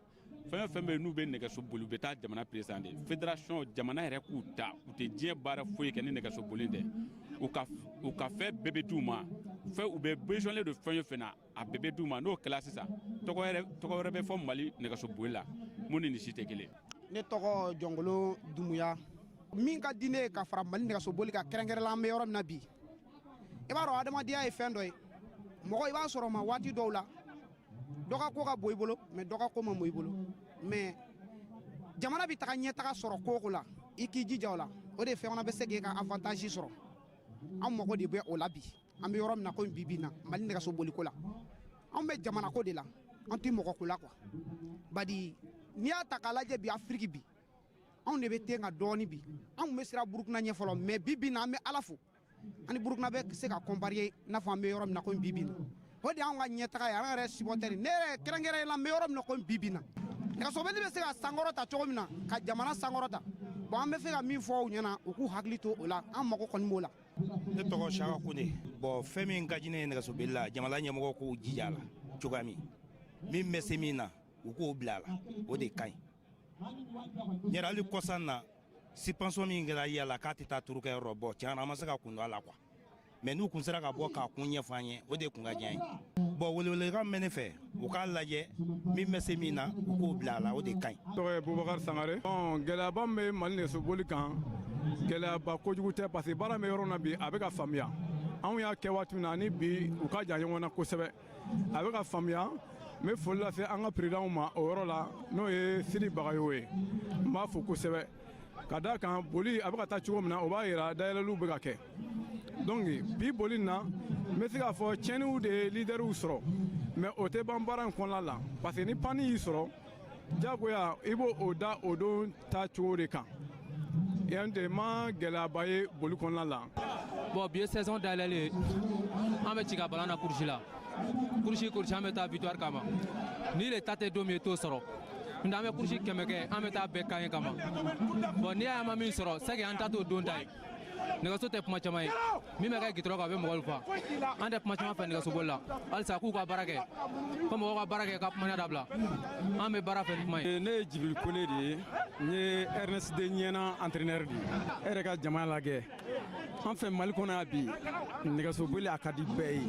Fɛn o fɛn bɛ yen n'u bɛ nɛgɛso boli, u bɛ taa jamana présenter, fédération jamana yɛrɛ k'u ta, u tɛ diɲɛ baara foyi kɛ ni nɛgɛso boli tɛ. U ka fɛn bɛɛ bɛ d'u ma, fɛn u bɛ besoin don fɛn o fɛn na, a bɛɛ bɛ d'u ma. N'o kɛra sisan, tɔgɔ wɛrɛ bɛ fɔ Mali nɛgɛso boli la mun ni nin si tɛ kelen. Ne tɔgɔ Jɔngolo Dumuya. Min ka di ne ye ka fara Mali nɛgɛsoboli kan, kɛrɛnkɛrɛnla an bɛ yɔrɔ min na bi, i b'a dɔn adamadenya ye fɛn dɔ ye, mɔgɔ i b'a sɔrɔ ma waati dɔw la, dɔ ka ko ka bon i bolo, mais dɔ ka ko ma bon i bolo. Mais jamana bɛ taga ɲɛtaga sɔrɔ ko o ko la, i k'i jija o la, o de fɛn fana bɛ se k'e ka avantage sɔrɔ. An mago de bɛ o la bi. An bɛ yɔrɔ min na komi bi bi in na, Mali nɛgɛso boliko la, anw bɛ jamana ko de la, an tɛ mɔgɔ ko la quoi. Badi n'i y'a ta k'a lajɛ bi, Afiriki bi, anw de bɛ ten ka dɔɔni bi. An tun bɛ siran Burukina ɲɛ fɔlɔ, mais bi bi in na, an bɛ Ala fo, an ni Burukina bɛ se ka comparer, i n'a fɔ an bɛ yɔrɔ min na komi bi bi in na. O de y'anw ka ɲɛtaga ye, an yɛrɛ supporter. Ne yɛrɛ kɛrɛnkɛrɛnnenya la, n bɛ yɔrɔ min na komi bi bi in na, nɛgɛsoboli bɛ se ka sankɔrɔ ta cogo min na, ka jamana sankɔrɔ ta. Bon, an bɛ fɛ ka min fɔ u ɲɛna, u k'u hakili to o la, an mago kɔni b'o la. Ne tɔgɔ Saka Kone. Bon, fɛn min ka di ne ye nɛgɛsoboli la, jamana ɲɛmɔgɔ k'u jija a la cogoya min, min bɛ se min na, u k'o bila a la, o de ka ɲi. Yɛrɛ hali kɔsan na, suspension min kɛra yala k'a tɛ taa turukɛyɔrɔ, bɔn, tiɲɛ na, an ma se ka kun dɔn a la quoi. Mais n'u kun sera ka bɔ k'a kun ɲɛfɔ an ye, o de kun ka diya ye. Bon, welewelekan min bɛ ne fɛ, u k'a lajɛ, min bɛ se min na, u k'o bila a la, o de ka ɲi. Tɔgɔ ye Bubakari Sangare. Bon, gɛlɛyaba min bɛ Mali nɛgɛsoboli kan, gɛlɛyaba kojugu tɛ, parce que baara min bɛ yɔrɔ min na bi, a bɛ ka faamuya. Anw y'a kɛ waati min na ani bi, u ka jan ɲɔgɔn na kosɛbɛ, a bɛ ka faamuya. N bɛ foli lase an ka présidentw ma o yɔrɔ la, n'o ye Sidi Bagayogo ye. N b'a fo kosɛbɛ ka d'a kan boli a bɛ ka taa cogo min na, o b'a yira dayɛlɛliw bɛ ka kɛ. Donc bi boli na, n bɛ se k'a fɔ tiɲɛniw de ye leaderw sɔrɔ, mais o tɛ ban baara in kɔnɔna la, parce que ni panne y'i sɔrɔ, diyagoya i b'o o da o don ta cogo de kan. Yan tɛ ma gɛlɛyaba ye boli kɔnɔna la. Bon, bi ye saison dayɛlɛlen ye, an bɛ ci ka ballon na course la, course course, an bɛ taa victoire kama. Ni le ta tɛ don min, i t'o sɔrɔ. N'o tɛ an bɛ course 100 kɛ, an bɛ taa bɛɛ gagner kama. Bon, n'i y'a ye an ma min sɔrɔ, c'est que an ta t'o don ta ye. Nɛgɛso tɛ kuma caman ye, min bɛ kɛ gitɔrɔ kan, a bɛ mɔgɔw fa. An tɛ kuma caman fɛ nɛgɛsoboli la. Halisa k'u ka baara kɛ, ko mɔgɔw ka baara kɛ, ka kumaya dabila. An bɛ baara fɛ ni kuma ye. Ne ye Jibril Kone de ye, n ye RNSD ɲɛna entraîneur de ye. E yɛrɛ ka jama lajɛ, an fɛ Mali kɔnɔ yan bi, nɛgɛsoboli a ka di bɛɛ ye.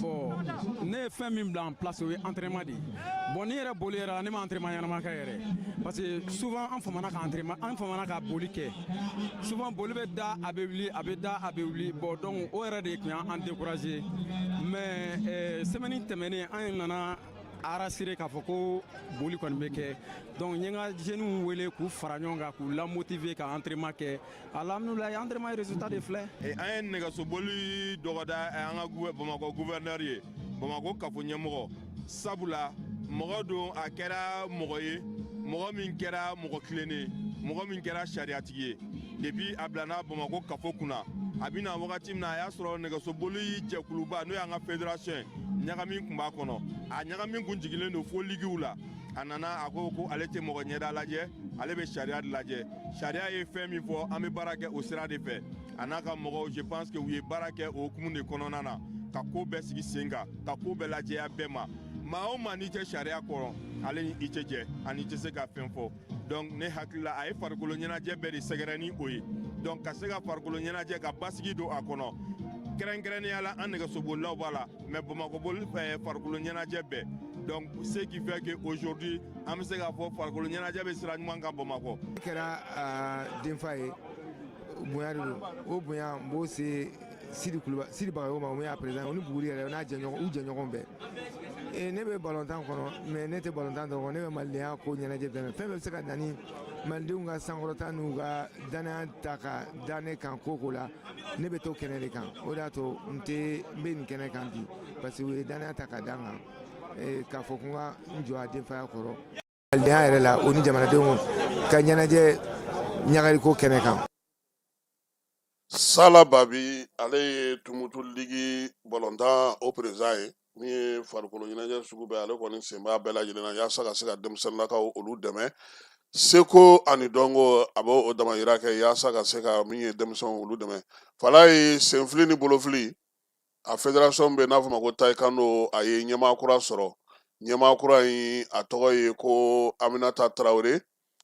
Bon, ne ye fɛn min bila en place, o ye entraînement de ye. Bon, ni yɛrɛ boli yɛrɛ la, ne ma entraînement ɲɛnama kɛ yɛrɛ, parce que souvent an famana ka entraînement, an famana ka boli kɛ. Souvent boli bɛ da, a bɛ wuli, a bɛ da, a bɛ wuli. Bon, donc o yɛrɛ de tun y'an découragé. Mais semaine tɛmɛnen, an nana a rassurer k'a fɔ ko boli kɔni bɛ kɛ. Donc n ye n ka jeunes wele k'u fara ɲɔgɔn kan, k'u lamotiver ka entraînement kɛ. Alhamdulilayi, entraînement ye résultat de filɛ. An ye nɛgɛsoboli dɔgɔda an ka Bamakɔ gouverneur ye, Bamakɔ kafo ɲɛmɔgɔ, sabula mɔgɔ don, a kɛra mɔgɔ ye, mɔgɔ min kɛra mɔgɔ tilennen, mɔgɔ min kɛra sariyatigi ye. Depuis a bilana Bamakɔ kafo kunna, a bɛna wagati min na, a y'a sɔrɔ nɛgɛsoboli jɛkuluba, n'o y'an ka fédération ye, ɲagami tun b'a kɔnɔ, a ɲagami kun jigilen don fo ligiw la. A nana, a ko ko ale tɛ mɔgɔ ɲɛda lajɛ, ale bɛ sariya de lajɛ. Sariya ye fɛn min fɔ, an bɛ baara kɛ o sira de fɛ. A n'a ka mɔgɔw, je pense que u ye baara kɛ o hukumu de kɔnɔna na. Ka ko bɛɛ sigi sen kan, ka ko bɛɛ lajɛya bɛɛ ma. Maa o maa n'i tɛ sariya kɔrɔ, ale ni i tɛ jɛ ani i tɛ se ka fɛn fɔ. Donc ne hakili la, a ye farikolo ɲɛnajɛ bɛɛ de sɛgɛrɛ ni o ye. Donc ka se ka farikolo ɲɛnajɛ ka basigi don a kɔnɔ, kɛrɛnkɛrɛnnenya la an nɛgɛsobolilaw b'a la, mais Bamakɔ boli farikolo ɲɛnajɛ bɛɛ. Donc ce qui fait que aujourd'hui an bɛ se k'a fɔ farikolo ɲɛnajɛ bɛ sira ɲuman kan Bamakɔ. Ne kɛra denfa ye, bonya de don. O bonya n b'o se Sidi Kuluba, Sidi Bagayogo ma, o min y'a président, o ni Buguri yɛrɛ, o n'a jɛɲɔgɔn, u jɛɲɔgɔn bɛɛ. Ne bɛ balontan kɔnɔ, mais ne tɛ balontan dɔrɔn, ne bɛ malidenya ko ɲɛnajɛ bɛɛ. Fɛn bɛɛ bɛ se ka na ni malidenw ka sankɔrɔta n'u ka danaya ta ka da ne kan ko ko la, ne bɛ to kɛnɛ de kan. O de y'a to n tɛ n bɛ nin kɛnɛ kan bi, parce que u ye danaya ta ka da n kan k'a fɔ ko n ka n jɔ a denfaya kɔrɔ malidenya yɛrɛ la, o ni jamanadenw ka ɲɛnajɛ ɲagariko kɛnɛ kan. Sala Babi, ale ye Tumutu ligi balontan o président ye. Min ye farikolo ɲɛnajɛ sugu bɛɛ, ale kɔni sen b'a bɛɛ lajɛlen na yaasa ka se ka denmisɛnninlakaw olu dɛmɛ seko ani dɔnko. A b'o damayira kɛ yaasa ka se ka min ye denmisɛnw olu dɛmɛ. Falaye, senfili ni bolofili a fédération bɛ n'a fɔ ma ko taekwondo, a ye ɲɛmaa kura sɔrɔ. Ɲɛmaa kura in, a tɔgɔ ye ko Aminata Tarawele,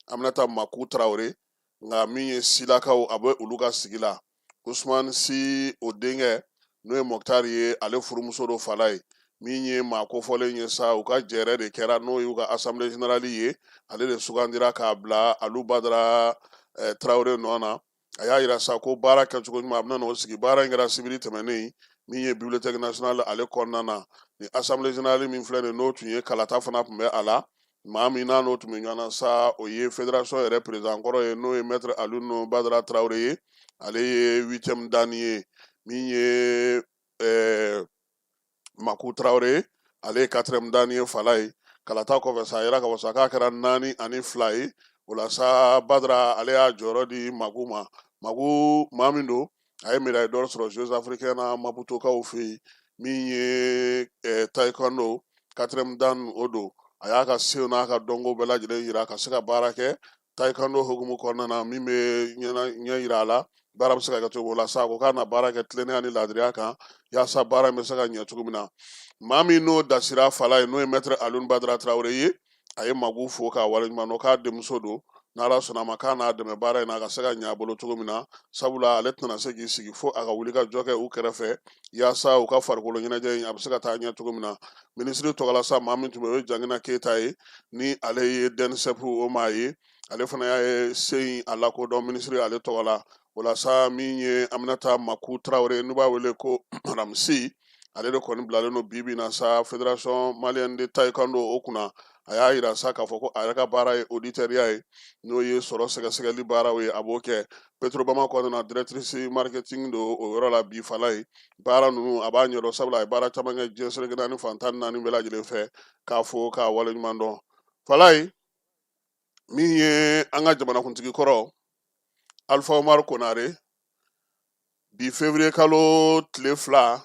Aminata Maku Tarawele. Nka min ye silakaw, a bɛ olu ka sigi la. Usman Si, o denkɛ n'o ye Mɔkutari ye, ale furumuso don. Falaye, min ye maa kofɔlen ye sa, u ka jɛrɛ de kɛra, n'o y'u ka assemblée générale ye, ale de sugandira k'a bila Alu Badara Tarawele nɔ na. A y'a yira sa ko baara kɛcogo ɲuman, a bɛna n'o sigi. Baara in kɛra sibiri tɛmɛnen min ye bibliothèque nationale ale kɔnɔna na. Ni assemblée générale min filɛ nin, n'o tun ye kalata fana tun bɛ a la. Maa min n'a n'o tun bɛ ɲɔgɔn na sa, o ye fédération yɛrɛ président kɔrɔ ye, n'o ye maître Alioune Badara Tarawele ye. Ale ye huitième dan ye. Min ye Maku Tarawele, ale ye quatrième dan ye. Falaye, kalata kɔfɛ sa, a yira k'a fɔ sa k'a kɛra 4-2 ye. O la sa, Badara ale y'a jɔyɔrɔ di Maku ma. Maku, maa min don, a ye médaille d'or sɔrɔ Jeux africains na Maputokaw fɛ yen. Min ye taekwondo quatrième dan o don, a y'a ka sew n'a ka dɔnko bɛɛ lajɛlen yira ka se ka baara kɛ taekwondo hukumu kɔnɔna na. Min bɛ ɲɛ yira a la baara bɛ se ka kɛ cogo la sa, a ko k'a na baara kɛ tilennenya ni laadiriya kan yaasa baara in bɛ se ka ɲɛ cogo min na. Maa min n'o dasira Falaye, n'o ye maître Alioune Badara Tarawele ye, a ye Maku fo k'a waleɲuman dɔn, k'a denmuso don, n'Ala sɔnna a ma k'a n'a dɛmɛ baara in na a ka se ka ɲɛ a bolo cogo min na, sabula ale tɛna se k'i sigi fo a ka wuli ka jɔ kɛ u kɛrɛfɛ yaasa u ka farikolo ɲɛnajɛ in a bɛ se ka taa ɲɛ cogo min na. Minisiri tɔgɔla sa, maa min tun bɛ, o ye Jangina Keyita ye, ni ale ye DNSEP o maa ye, ale fana y'a ye se in a lakodɔn minisiri ale tɔgɔ la. O la sa, min ye Aminata Maku Tarawele, n'u b'a wele ko Madame Si, ale de kɔni bilalen don bi bi na sa fédération malienne de taekwondo o kunna. A y'a yira sa k'a fɔ ko a yɛrɛ ka baara ye auditeurya ye, n'o ye sɔrɔ sɛgɛsɛgɛli baaraw ye, a b'o kɛ Petrobama kɔnɔna na, directrice marketing don o yɔrɔ la bi. Falaye, baara ninnu a b'a ɲɛdɔn, sabula a ye baara caman kɛ diɲɛ seleke naani fan 14 bɛɛ lajɛlen fɛ. K'a fo k'a waleɲuman dɔn. Falaye, min ye an ka jamanakuntigi kɔrɔ Alpha Umaru Konare, bi février kalo tile 2,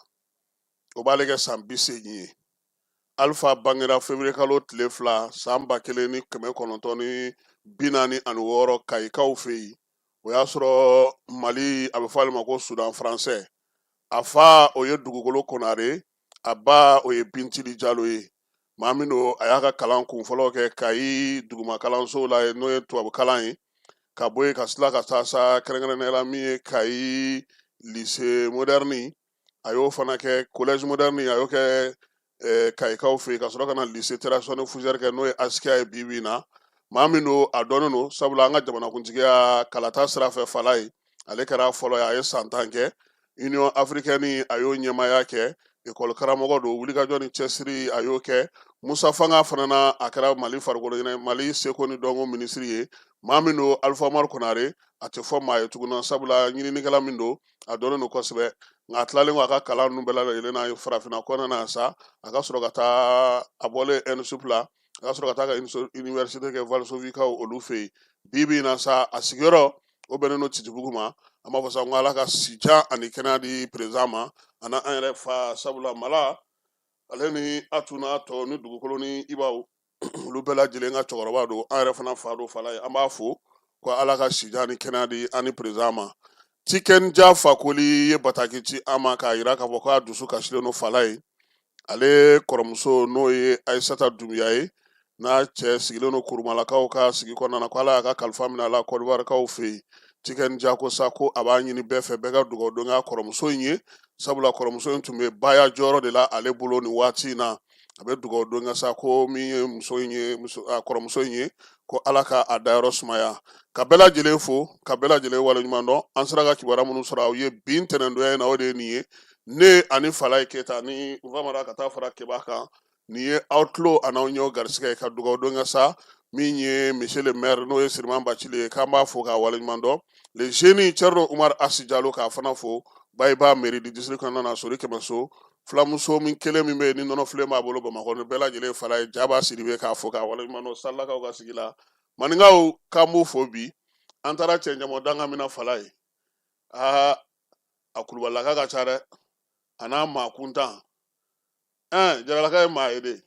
o b'ale kɛ san 80 ye. Alpha bangera février kalo tile 2 san 1946 Kayikaw fɛ yen. O y'a sɔrɔ Mali, a bɛ fɔ ale ma ko Soudan français. A fa, o ye Dugukolo Konare, a ba, o ye Bintili Jalo ye. Maa min don, a y'a ka kalan kun fɔlɔ kɛ Kayi duguma kalanso la, n'o ye tubabu kalan ye, ka bɔ yen ka tila ka taa sa kɛrɛnkɛrɛnnenya la min ye Kayi lycée moderne, a y'o fana kɛ collège moderne, a y'o kɛ Kayikaw fɛ yen, ka sɔrɔ ka na lycée Terrasson ni Fougère kɛ, n'o ye Askia ye bi bi in na. Maa min don, a dɔnnen don, sabula an ka jamanakuntigiya kalata sira fɛ, Falaye, ale kɛra fɔlɔ ye, a ye san 10 kɛ. Union africaine, a y'o ɲɛmaaya kɛ. Ekɔli karamɔgɔ don, wulikajɔ ni cɛsiri a y'o kɛ. Musa Fanga fana na, a kɛra Mali farikolo ɲɛnajɛ, Mali seko ni dɔnko minisiri ye. Maa min don, Alpha Umaru Konare, a tɛ fɔ maa ye tuguni, sabula ɲininikɛla min don, a dɔnnen don kosɛbɛ. Nka a tilalen kɔ a ka kalan ninnu bɛɛ lajɛlen na farafinna kɔnɔna na sa, a ka sɔrɔ ka taa, a bɔlen ENSUP la, a ka sɔrɔ ka taa ka université kɛ Varsovie-kaw olu fɛ yen. Bi bi in na sa, a sigiyɔrɔ o bɛnnen don Titibugu ma. An b'a fɔ sa ko Ala ka si jan ani kɛnɛya di président ma, ani an yɛrɛ fa, sabula Mala ale ni Atu n'a tɔ ni Dugukolo ni Ibaw, olu bɛɛ lajɛlen ka cɛkɔrɔba don, an yɛrɛ fana fa don. Falaye, an b'a fo ko Ala ka si jan ni kɛnɛya di an ni président ma. Tiken Jah Fakoly ye bataki ci an ma k'a yira k'a fɔ k'a dusu kasilen don fala ye. Ale kɔrɔmuso, n'o ye Ayisata Dunbiya ye, n'a cɛ sigilen don Kurumalakaw ka sigi kɔnɔna na, ko Ala y'a ka kalifa minɛ a la Kɔdiwarikaw fɛ yen. Tiken Jah ko sa ko a b'a ɲini bɛɛ fɛ, bɛɛ ka dugawu don k'a kɔrɔmuso in ye, sabula kɔrɔmuso in tun bɛ baya jɔyɔrɔ de la ale bolo nin waati in na. A bɛ dugawu don kɛ sa ko min ye muso in ye, a kɔrɔmuso in ye, ko Ala ka a dayɔrɔ sumaya. Ka bɛɛ lajɛlen fo, ka bɛɛ lajɛlen waleɲuman dɔn. An sera ka kibaruya minnu sɔrɔ aw ye bi ntɛnɛndonya in na, o de ye nin ye. Ne ani Falaye Keyita ni Famara ka taa fara Keba kan, nin ye aw tulo an'aw ɲɛw garisigɛ ye. Ka dugawu don kɛ sa min ye monsieur le maire, n'o ye Siriman Bacili ye, k'an b'a fo k'a waleɲuman dɔn. Le génie Cɛrino Umar Asi Jalo, k'a fana fo Bayiba mairie du district kɔnɔna na, Sori Kɛmɛso fulamuso min kelen min bɛ yen ni nɔnɔfilen b'a bolo Bamakɔ, ni bɛɛ lajɛlen Falaye Jaba Sidibe, k'a fo k'a waleɲuman dɔn Salakaw ka sigi la. Maninkaw, k'an b'u fo bi. An taara cɛncɛnbɔ danga min na Falaye, aa, a kulubalilaka ka ca dɛ, a n'a maa kuntan. Ɛn, Jaralaka ye maa ye de.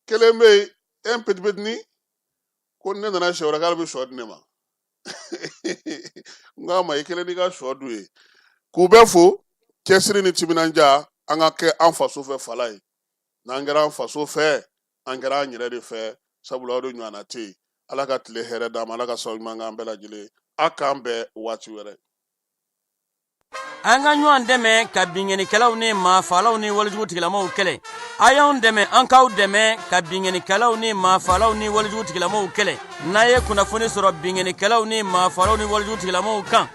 Kelen bɛ yen, un petit petitni, ko ne nana siɲɛ wɛrɛ k'ale bɛ sɔ di ne ma. N k'a ma, i kelen n'i ka sɔ dun ye. K'u bɛɛ fo cɛsiri ni timinandiya. An ka kɛ an faso fɛ Falaye. N'an kɛra an faso fɛ, an kɛra an yɛrɛ de fɛ, sabula o de ɲɔgɔnna tɛ yen. Ala ka tile hɛrɛ d'an ma, Ala ka sababu ɲuman k'an bɛɛ lajɛlen. A k'an bɛn waati wɛrɛ. An ka ɲɔgɔn dɛmɛ ka binkannikɛlaw ni maafalaw ni walejugu tigilamaw kɛlɛ. A y'anw dɛmɛ, an k'aw dɛmɛ ka binkannikɛlaw ni maafalaw ni walejugu tigilamaw kɛlɛ. N'a ye kunnafoni sɔrɔ binkannikɛlaw ni maafalaw ni walejugu tigilamaw kan,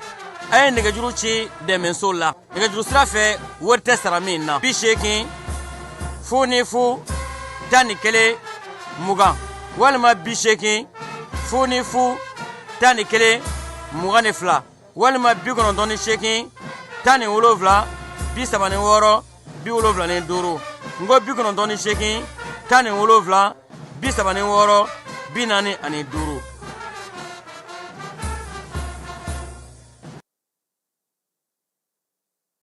a ye nɛgɛjuru ci dɛmɛso la nɛgɛjuru sira fɛ, wari tɛ sara min na: 80 00 11 20 walima 80 00 11 22 walima 98 17 36 75. N ko 98 17 36 45.